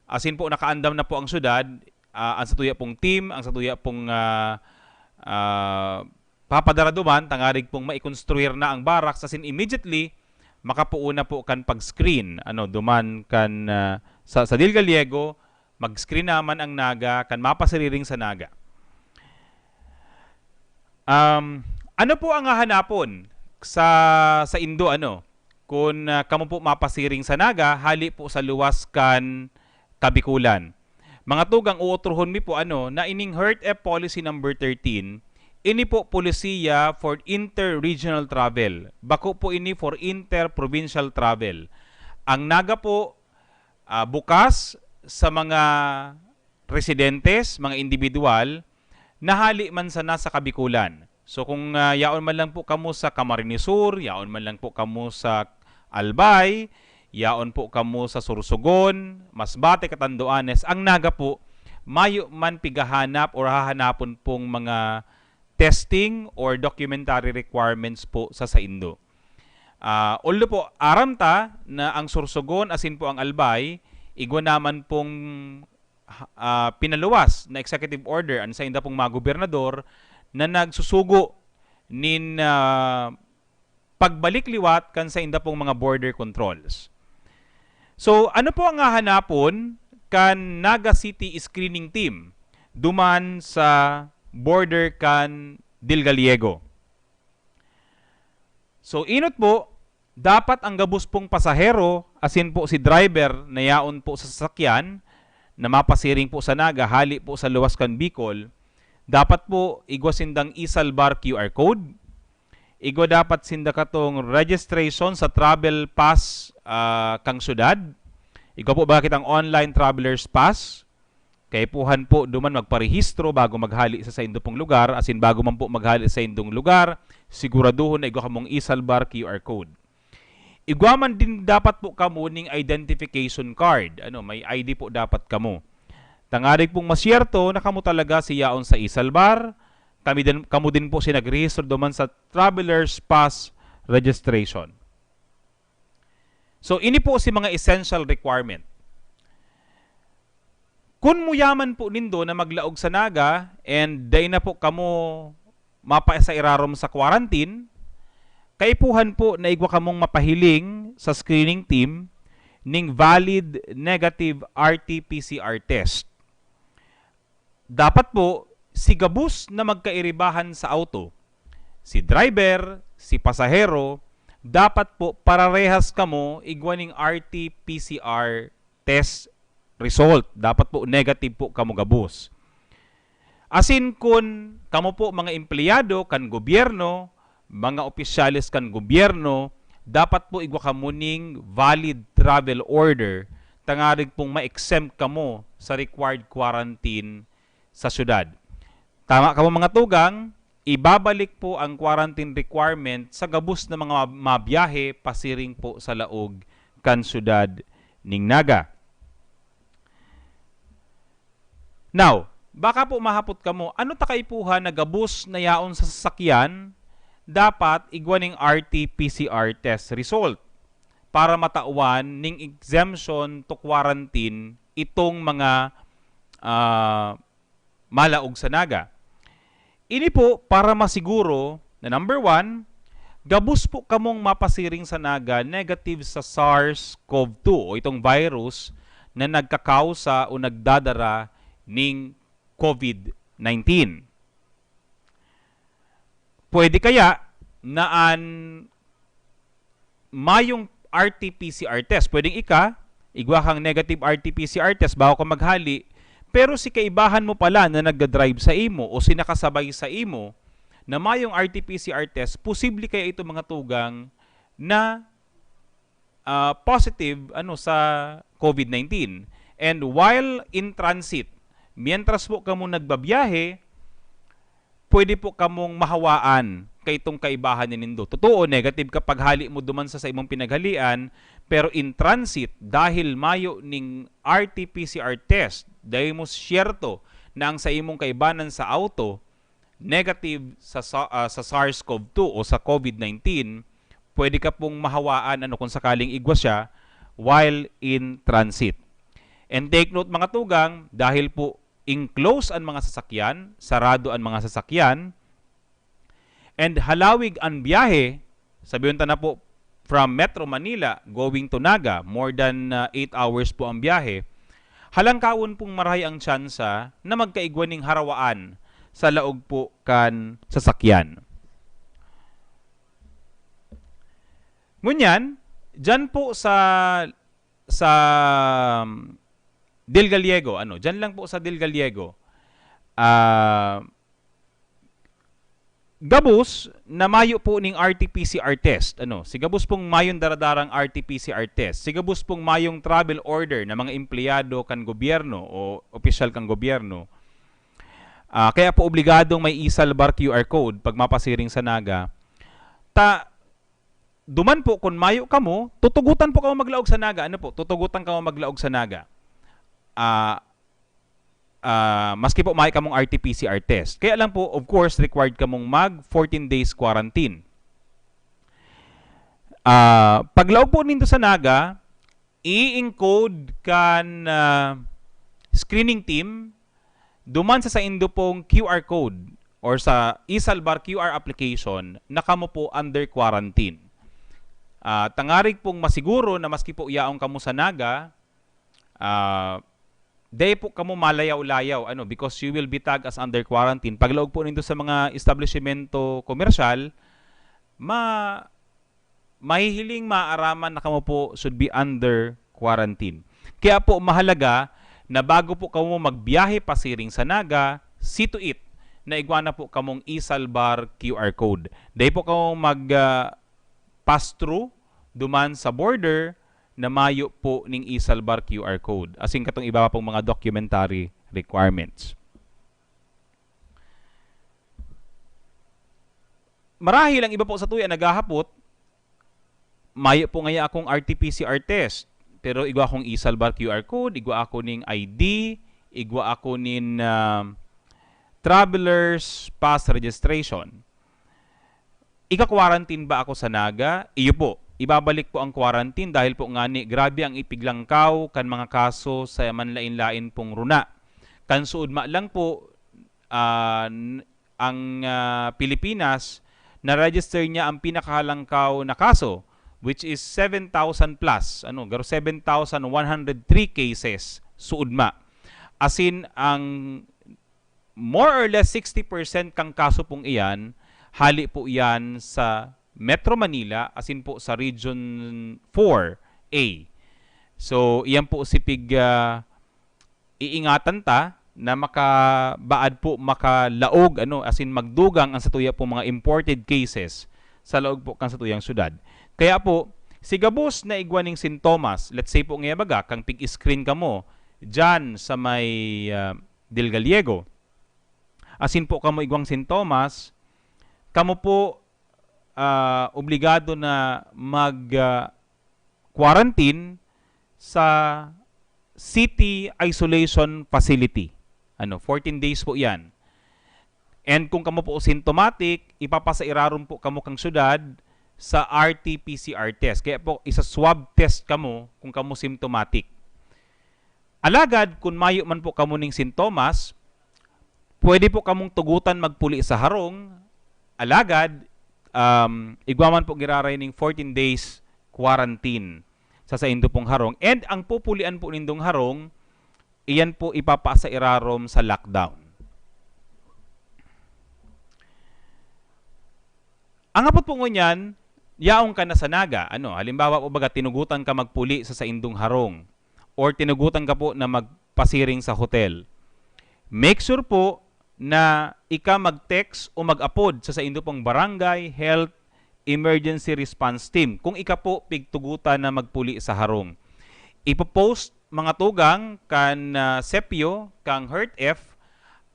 asin po nakaandam na po ang syudad, ah, ang satuya pong team, ang satuya pong, ah, ah, papadara duman, tangarig pong maikonstruir na ang barracks, asin immediately, makapoon na po kan pag-screen, ano, duman kan, ah, sa, sa Dil Gallego, mag-screen naman ang Naga, kan mapasiriring sa Naga. Um, ano po ang hahanapon sa, sa indo, ano, kun, ah, kamo po mapasiring sa Naga, hali po sa luwas kan Kabikulan? Mga tugang, uotrohon mi po, ano, na ining Heart F Policy number thirteen, ini po polisiya for inter-regional travel. Bako po ini for inter-provincial travel. Ang Naga po, ah, bukas sa mga residentes, mga indibidwal, nahali man sana sa Kabikulan. So, kung, ah, yaon man lang po kamo sa Camarines Sur, yaon man lang po kamo sa Albay, yaon po kamo sa Sorsogon, Masbate, Catanduanes, ang Naga po, mayo man pigahanap or hahanapon pong mga testing or documentary requirements po sa saindo. Ah, although po, aram ta na ang Sorsogon asin po ang Albay, igwa naman pong, ah, pinaluwas na executive order an sainda pong mga gobernador na nagsusugo nin, ah, pagbalik liwat kan sainda pong mga border controls. So, ano po ang hahanapon kan Naga City Screening Team duman sa border kan Del Gallego? So, enot po, dapat ang gabos pong pasahero, asin po si driver na yaon po sa sasakyan na mapasiring po sa Naga, hali po sa luwas kan Bicol, dapat po igwa sindang e-Salbar Q R code, igwa dapat sinda katong registration sa travel pass, ah, kan syudad, igwa po ba kitang online traveler's pass, kaipuhan po duman magparehistro bago maghali sa saindo pong lugar, asin bago man po maghali sa indong lugar, siguraduhon na igwa kamong e-Salbar Q R code. Igwa man din dapat po kamo ning identification card. Ano, may I D po dapat kamo. Tangarig pong masyerto na kamo talaga si yaon sa e-Salbar, kami din, kamo din po si nagrehistro duman sa Traveler's Pass Registration. So, ini po si mga essential requirement. Kun muyaman po nindo na maglaog sa Naga and dai na po kamo mapa sa irarom sa quarantine, kaipuhan po na igwa kamong mapahiling sa screening team ning valid negative R T P C R test. Dapat po, si gabos na magkairibahan sa auto, si driver, si pasahero, dapat po pararehas kamo igwa ning R T P C R test result. Dapat po negative po kamo gabos. Asin kun kamo po mga empleyado kan gobyerno, mga opisyales kan gobyerno, dapat po igwa kamo ning valid travel order tangarig pong ma-exempt kamo sa required quarantine sa syudad. Tama kamo, mga tugang, ibabalik po ang quarantine requirement sa gabos na mga mabiyahe pasiring po sa laog kan syudad ning Naga. Now, baka po mahapot kamo, ano ta kaipuhan na gabos na yaon sa sasakyan, dapat igwa ning R T P C R test result para matawan ning exemption to quarantine itong mga, ah, malaog sa Naga. Ini po para masiguro na, number one, gabos po kamong mapasiring sa Naga negative sa SARS-CoV two o itong virus na nagkakausa o nagdadara ning COVID nineteen. Pwede kaya na an mayong R T P C R test. Pwedeng ika, igwa kang negative R T P C R test bago ka maghali, pero si kaibahan mo pala na nagda-drive sa imo o si nakasabay sa imo na mayong R T P C R test, posible kaya ito, mga tugang, na, ah, positive, ano, sa COVID nineteen. And while in transit, mientras po kamo nagbabiyahe, pwede po kamong mahawaan kaitong kaibahan nindo. Totoo, negative ka paghali mo duman sa, sa imong pinaghalian, pero in transit, dahil mayo ning R T P C R test, dahil mo siyerto na ang sa imong kaibanan sa auto, negative sa, sa, ah, sa SARS-CoV two o sa COVID nineteen, pwede ka pong mahawaan, ano, kung sakaling igwa siya while in transit. And take note, mga tugang, dahil po enclosed an mga sasakyan, sarado an mga sasakyan, and halawig an biyahe, sabihon ta na po, from Metro Manila going to Naga, more than, ah, eight hours po ang biyahe, halangkawon pong marahay ang tsansa na magkaigwa ning harawaan sa laog po kan sasakyan. Ngunyan, dyan po sa, sa, um, Del Gallego, ano, dyan lang po sa Del Gallego, ah, gabos na mayo po ning R T P C R test, ano, si gabos pong mayong daradarang R T P C R test, si gabos pong mayong travel order na mga empleyado kan gobyerno o opisyal kan gobyerno, Ah, kaya po obligadong may e-Salbar Q R code pag mapasiring sa Naga. Ta, duman po, kun mayo kamo, tutugutan po kamo maglaog sa Naga. Ano po? Tutugutan kamo maglaog sa Naga. Ah, ah, maski po mayo kamong R T P C R test. Kaya lang po, of course, required kamong mag fourteen days quarantine. Ah, paglaog po nindo sa Naga, i-encode kan, ah, screening team duman sa saindo pong Q R code or sa e-Salbar Q R application na kamo po under quarantine. Ah, tangarig pong masiguro na maski po yaon kamo sa Naga, ah, dai po kamo malayaw-layaw, ano, because you will be tagged as under quarantine. Paglaog po nindo sa mga establishmento komersyal, ma-, mahihiling maaraman na kamo po should be under quarantine. Kaya po mahalaga na bago po kamo magbiyahe pasiring sa Naga, see to it na igwa na po kamong e-Salbar Q R code. Dai po kamo mag, ah, pass through duman sa border na mayo po ning e-Salbar Q R code. Asin katong iba pong mga documentary requirements. Marahil ang iba po satuya naghahapot, "Mayo po ngaya akong R T P C R test, pero igwa akong e-Salbar Q R code, igwa ako ning I D, igwa ako nin, ah, traveler's pass registration. Ika-quarantine ba ako sa Naga?" Iyo po, ibabalik po ang quarantine dahil po ngani grabe ang ipiglangkaw kan mga kaso sa manlain-lain pong runa. Kan suodma lang po, ah, n-, ang, ah, Pilipinas, na-register niya ang pinakahalangkaw na kaso, which is seven thousand plus, ano, garo seven thousand one hundred three cases suodma. Asin ang more or less sixty percent kang kaso pong iyan, hali po iyan sa Metro Manila, asin po sa Region four A. So, iyan po si pig, ah, iingatan ta na makabaad po, makalaog, ano, asin magdugang ang satuya pong mga imported cases sa laog po kan satuyang syudad. Kaya po, si gabos na igwa ning sintomas, let's say po ngaya baga, kang pig-screen kamo dyan sa may, ah, Del Gallego, asin po kamo igwang sintomas, kamo po, ah, obligado na mag, ah, quarantine sa city isolation facility. Ano, fourteen days po yan. And kung kamo po symptomatic, ipapasa irarom po kamo kang syudad sa R T P C R test. Kaya po, isa-swab test kamo kung kamo symptomatic. Alagad, kun mayo man po kamo ning sintomas, pwede po kamong tugutan magpuli sa harong. Alagad, um, igwa man po giraray ning fourteen days quarantine sa saindo pong harong. And ang pupulian po nindong harong, iyan po ipapasa irarom sa lockdown. Ang hapot po ngunyan, yaon ka na sa Naga. Ano, halimbawa po baga, tinugutan ka magpuli sa saindong harong or tinugutan ka po na magpasiring sa hotel. Make sure po na ika mag-text o mag-apod sa saindo pong barangay health emergency response team kung ika po pigtugutan na magpuli sa harong. Ipopost, mga tugang, kan, ah, SEPIO, kang HERTF,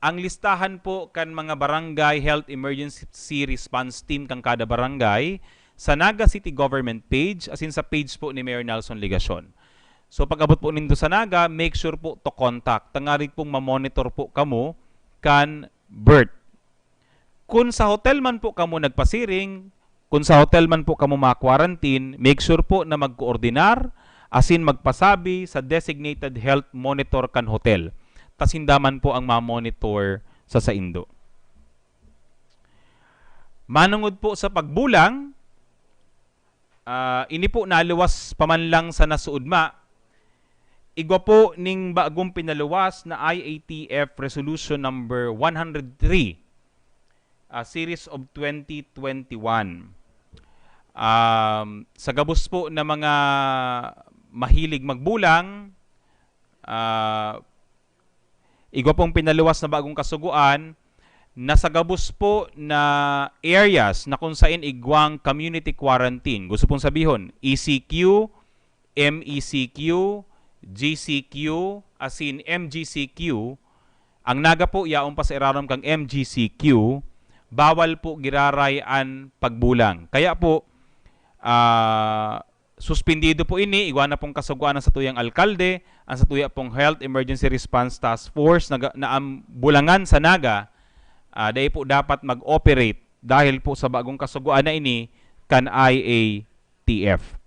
ang listahan po kan mga Barangay Health Emergency Response Team kan kada barangay sa Naga City Government page, asin sa page po ni Mayor Nelson Legacion. So, pag-abot po nindo sa Naga, make sure po to contact. Tangarig pong mamonitor po kamo kan BERT. Kun sa hotel man po kamo nagpasiring, kun sa hotel man po kamo ma-quarantine, make sure po na magkoordinar asin magpasabi sa designated health monitor kan hotel. Ta sinda man po ang ma-monitor sa saindo. Manongod po sa pagbulang, ah, ini po naluwas pa man lang sa nasuodma. Igwa po ning bagong pinaluwas na I A T F Resolution Number one hundred three, ah, Series of twenty twenty-one. Um, sa gabos po na mga mahilig magbulang, ah, igwa pong pinaluwas na bagong kasugoan na sa gabos po na areas na kung sain igwang community quarantine. Gusto pong sabihon, E C Q, M E C Q, G C Q, asin M G C Q, Ang Naga po, yaon pa sa irarom kan M G C Q, bawal po giraray an pagbulang. Kaya po, ah, suspendido po ini, igwa na pong kasugoan ang satuyang alkalde, ang satuya pong Health Emergency Response Task Force na, na ang bulangan sa Naga, ah, dai po dapat mag-operate dahil po sa bagong kasugoan na ini kan I A T F.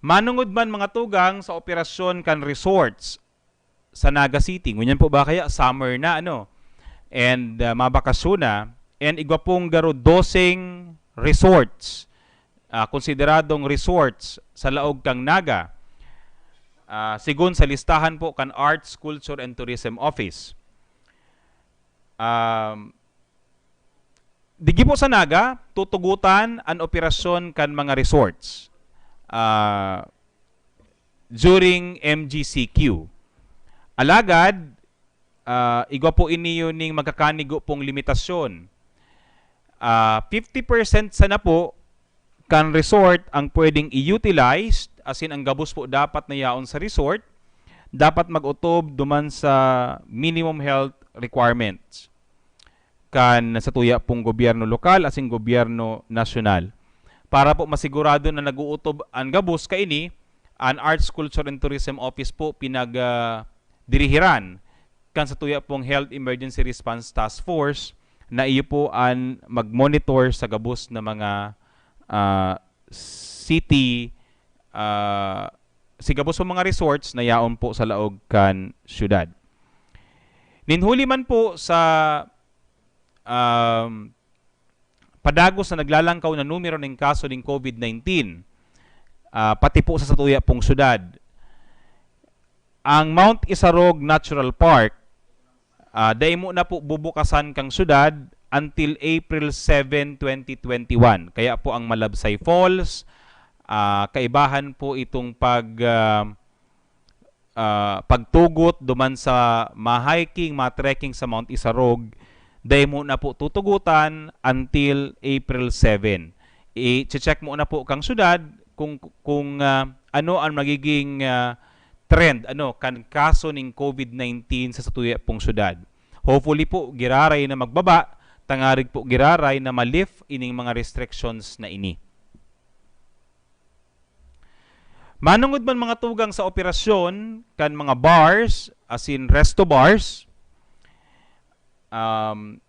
Manungod man, mga tugang, sa operasyon kan resorts sa Naga City, ngunyan po ba kaya summer na, ano? And, ah, mabakasyon na, and igwa pong garo doseng resorts, ah, konsideradong resorts sa laog kan Naga, ah, sigon sa listahan po kan Arts, Culture and Tourism Office. Um, digdi po sa Naga, tutugotan an operasyon kan mga resorts, ah, during M G C Q. Alagad, ah, igwa po ini ning magkakanigo pong limitasyon. Ah, fifty percent sana po kan resort ang pwedeng i-utilize, asin ang gabos po dapat na yaon sa resort, dapat mag-otob duman sa minimum health requirements kan satuya pong gobyerno lokal asin gobyerno nasyonal. Para po masigurado na nag-uutob an gabos kaini, an Arts, Culture and Tourism Office po pinag, ah, dirihiran kan satuya pong Health Emergency Response Task Force na iyo po an mag-monitor sa gabos na mga, ah, city, ah, sa gabos pong mga resorts na yaon po sa laog kan syudad. Nin huli man po sa, um, padagos na naglalangkaw na numero nin kaso nin COVID nineteen, ah, pati po sa satuya pong syudad, ang Mount Isarog Natural Park, ah, dai mo na po bubukasan kang syudad until April seven, twenty twenty-one. Kaya po ang Malabsay Falls, ah, kaibahan po itong pag, ah, ah, pagtugot duman sa ma-hiking, ma-trekking sa Mount Isarog, dai mo na po tutugutan until April seven. I-check mo na po kang syudad kung, kung, ah, ano ang magiging, ah, trend, ano, kan kaso ning COVID nineteen sa satuya pong syudad. Hopefully po, giraray na magbaba, tangarig po giraray na ma-lift ining mga restrictions na ini. Manungod man, mga tugang, sa operasyon kan mga bars, asin resto bars, um,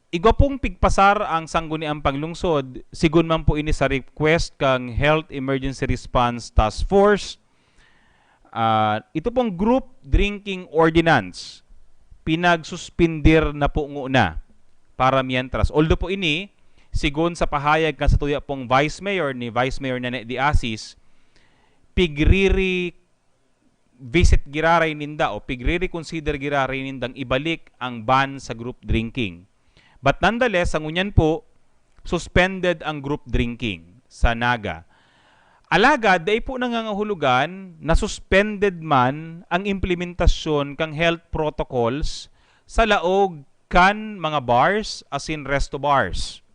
igwa pong pigpasar ang Sangguniang Panglungsod, sigon man po ini sa request kan Health Emergency Response Task Force. Ah, ito pong group drinking ordinance, pinagsuspindir na po nguna para mientras. Although po ini, sigon sa pahayag kan satuya pong Vice Mayor, ni Vice Mayor Nene de Asis, pigriri-visit giraray ninda o pigre-reconsider giraray nindang ibalik ang ban sa group drinking. But nonetheless, sa ngunyan po, suspended ang group drinking sa Naga. Alagad, dai po nangangahulugan na suspended man ang implementasyon kan health protocols sa laog kan mga bars, asin resto bars.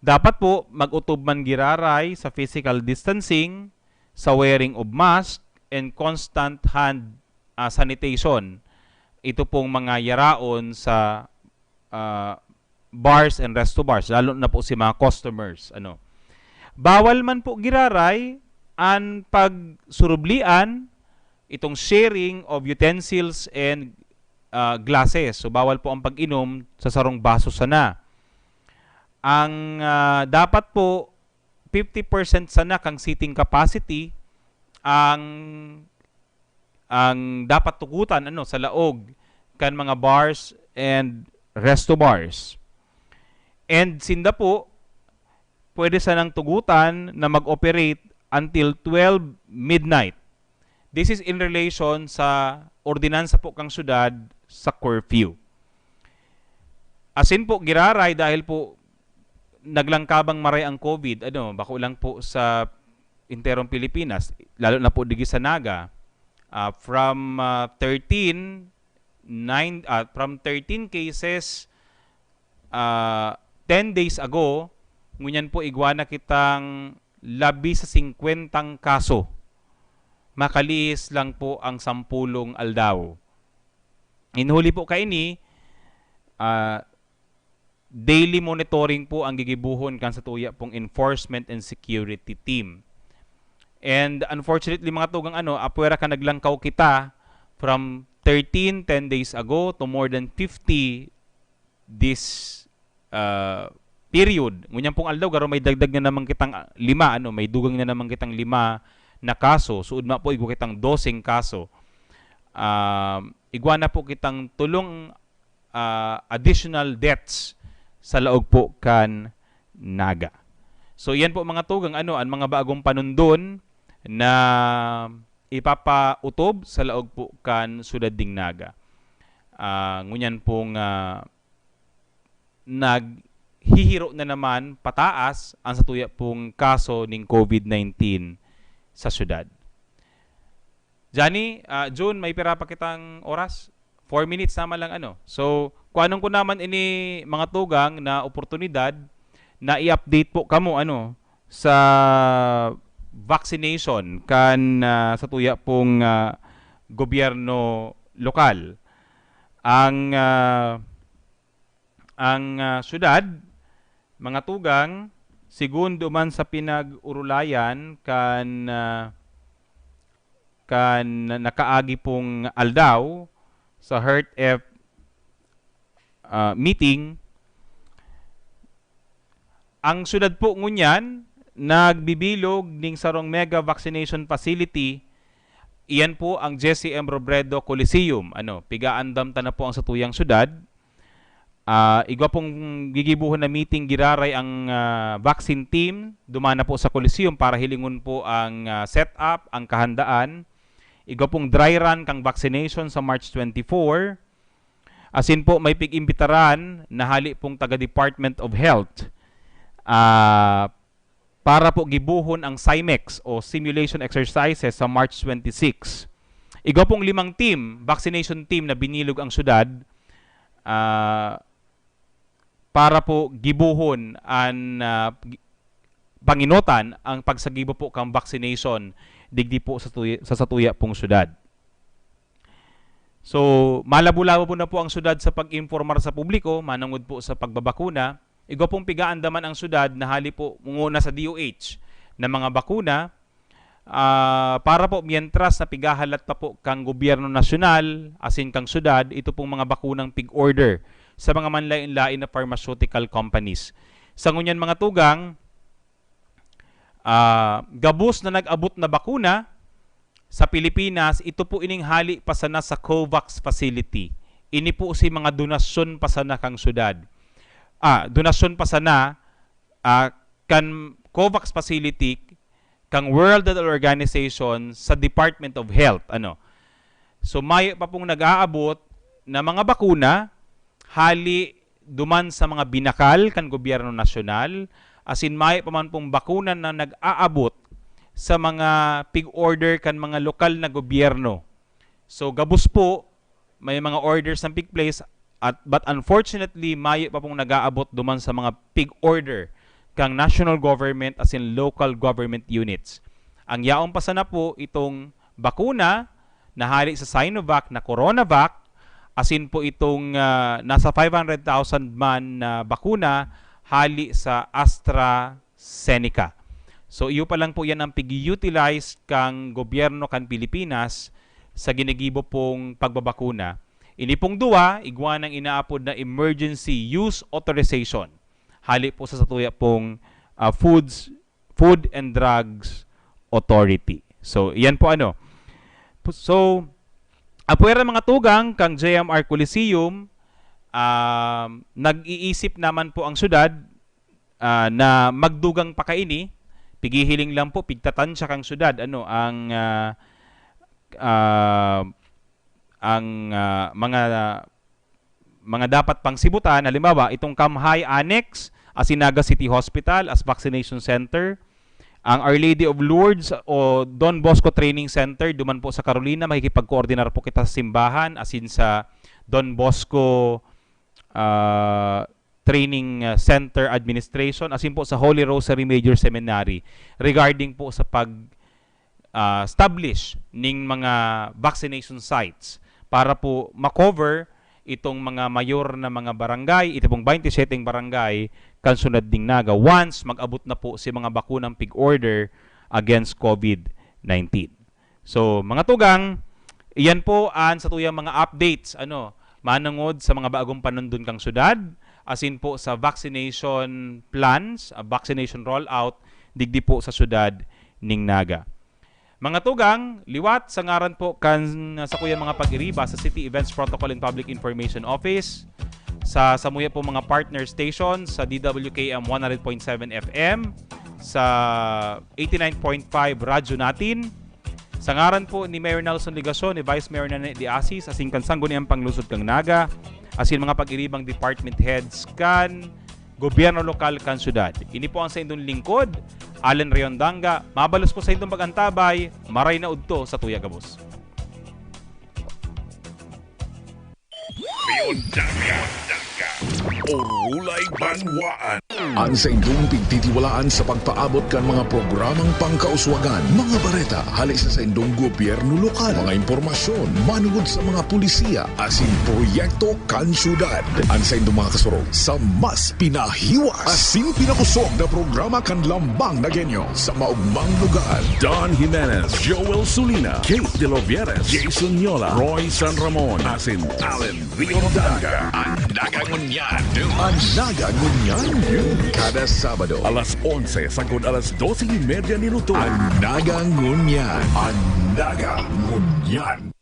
Dapat po, mag-otob man giraray sa physical distancing, sa wearing of mask, and constant hand, ah, sanitation. Ito pong mga yaraon sa, ah, bars and resto bars, lalo na po si mga customers, ano. Bawal man po giraray an pagsurublian, itong sharing of utensils and, ah, glasses. So, bawal po ang pag-inom sa sarong baso sana. Ang, ah, dapat po, fifty percent sana kang seating capacity ang, ang dapat tugutan, ano, sa laog kan mga bars and resto bars. And sinda po, pwede sanang tugutan na mag-operate until twelve midnight. This is in relation sa ordinansa po kang syudad sa curfew. Asin po, giraray dahil po naglangkabang maray ang COVID, ano, bako lang po sa enterong Pilipinas, lalo na po digi sa Naga, ah, from, ah, thirteen, nine, ah, from thirteen cases, ah, ten days ago, ngunyan po igwa na kitang labi sa singkwentang kaso. makalihis lang po ang sampulong aldaw. In huli po kaini, ah, daily monitoring po ang gigibuhon kan satuya pong enforcement and security team. And unfortunately, mga tugang, ano, apwera kan naglangkaw kita from thirteen, ten days ago, to more than fifty this, ah, period. Ngunyan pong aldaw, garo may dagdag na naman kitang, ah, lima, ano, may dugang na naman kitang lima na kaso. Suod ma po, igwa kitang doseng kaso. Ah, igwa na po kitang tulong, ah, additional deaths sa laog po kan Naga. So, iyan po, mga tugang, ano, ang mga bagong panundon na ipapautob sa laog po kan syudad ding Naga. Ah, ngunyan pong, ah, naghihiro na naman pataas ang satuya pong kaso ning COVID nineteen sa syudad. Johnny, ah, Jun, may pira pa kitang oras? Four minutes naman lang, ano. So, kuanon ko naman ini, mga tugang, na oportunidad na i-update po kamo, ano, sa vaccination kan, ah, satuya pong, ah, gobyerno lokal. Ang, ah, ang, ah, syudad, mga tugang, segundo man sa pinag-urulayan kan, ah, kan nakaagi pong aldaw sa HERT-F, ah, meeting, ang syudad po ngunyan nagbibilog ning sarong mega vaccination facility. Iyan po ang Jesse M Robredo Coliseum. Ano, pigaandam ta na po ang satuyang syudad. Ah, igwa pong gigibohon na meeting, giraray ang, ah, vaccine team. Duman na po sa Coliseum para hilingon po ang, ah, setup, ang kahandaan. Igwa pong dry run kang vaccination sa March twenty-four. Asin po, may pig-imbitaran na hali pong taga Department of Health, ah, para po gibohon ang SIMEX o simulation exercises sa March twenty-six. Igwa pong limang team, vaccination team na binilog ang syudad, ah, para po gibohon an, ah, gi-, panginotan ang pagsagibo po kang vaccination digdi po sa tuy-, sa satuya pong syudad. So, malabo-labo po na po ang syudad sa pag-informar sa publiko manungod po sa pagbabakuna. Igwa pong pigaandaman ang syudad na hali po muna sa D O H na mga bakuna, ah, para po mientras na pigahalat pa po kang gobyerno nasyonal asin kang syudad ito pong mga bakunang pig-order sa mga manlain-lain na pharmaceutical companies. Sa ngunyan, mga tugang, ah, gabos na nag-abot na bakuna sa Pilipinas, ito po ining hali pa sana sa COVAX facility. Ini po si mga donasyon pa sana kang syudad. Ah, donasyon pa sana, ah, kan COVAX facility, kang World Health Organization sa Department of Health, ano. So, mayo pa pong nag-aabot na mga bakuna, hali duman sa mga binakal kan gobyerno nasyonal, asin mayo pa man pong bakuna na nag-aabot sa mga pig-order kan mga lokal na gobyerno. So, gabos po, may mga orders na pig-place, at, but unfortunately, mayo pa pong nag-aabot duman sa mga pig-order kang national government asin local government units. Ang yaon pa sana po itong bakuna na hali sa Sinovac na Coronavac, asin po itong, ah, nasa five hundred thousand man na bakuna hali sa AstraZeneca. So, iyo pa lang po yan ang pig-utilize kang gobyerno kan Pilipinas sa ginigibo pong pagbabakuna. Ini pong duwa, igwa nang inaapod na emergency use authorization. Hali po sa satuya pong, ah, foods, Food and Drugs Authority. So, iyan po, ano. P-, so, apwera, mga tugang, kang J M R Coliseum, um, nag-iisip naman po ang syudad, ah, na magdugang pa kaini, pigihiling lang po, pigtatansya kang syudad, ano, ang, ah, ah, ang, ah, mga, mga dapat pangsibutan, halimbawa, itong Kamhay Annex, asin Naga City Hospital as vaccination center, ang Our Lady of Lourdes o Don Bosco Training Center, duman po sa Carolina, makikipagkoordinar po kita sa simbahan, asin sa Don Bosco, ah, Training, ah, Center Administration, asin po sa Holy Rosary Major Seminary, regarding po sa pag-, ah, establish ning mga vaccination sites para po ma-cover itong mga mayor na mga barangay, ito pong twenty-seven barangay kan syudad ning Naga once mag-abot na po si mga bakunang pig-order against COVID nineteen. So, mga tugang, iyan po an satuyang mga updates, ano, manangod sa mga bagong panundon kang syudad, asin po sa vaccination plans, ah, vaccination rollout, digdi po sa syudad ning Naga. Mga tugang, liwat sa ngaran po kan sakuyang mga pag-iriba sa City Events Protocol and Public Information Office, sa samuya po mga partner station sa D W K M one hundred point seven F M, sa eighty-nine point five Radyo Natin, sa ngaran po ni Mayor Nelson Legacion, ni Vice Mayor Nene de Asis, asin kan Sangguniang Panglungsod kan Naga, asin mga pag-iribang department heads kan gobyerno lokal kan syudad. Ini po ang saindong lingkod, Allen Riondanga. Mabalos po saindong pag-antabay, maray na udto sa tuya gabos. Riondanga, Orulay Banwaan. An saindong pigtitiwalaan sa pagpaabot kan mga programang pangkauswagan, mga bareta hale sa saindong gobyerno lokal, mga impormasyon manungod sa mga pulisiya, asin proyekto kan syudad. An saindong mga kasurog sa mas pinahiwas asin pinakusog na programa kan Lambang Nagenyo sa maugmang lugar. Don Jimenez, Joel Sulina, Kate De Lovieres, Jason Yola, Roy San Ramon, asin Allen Riondanga. An Naga Ngunyan. An Naga Ngunyan. Kada Sabado. Alas onse sagkod alas dose y media nin udto. An Naga Ngunyan. An Naga Ngunyan.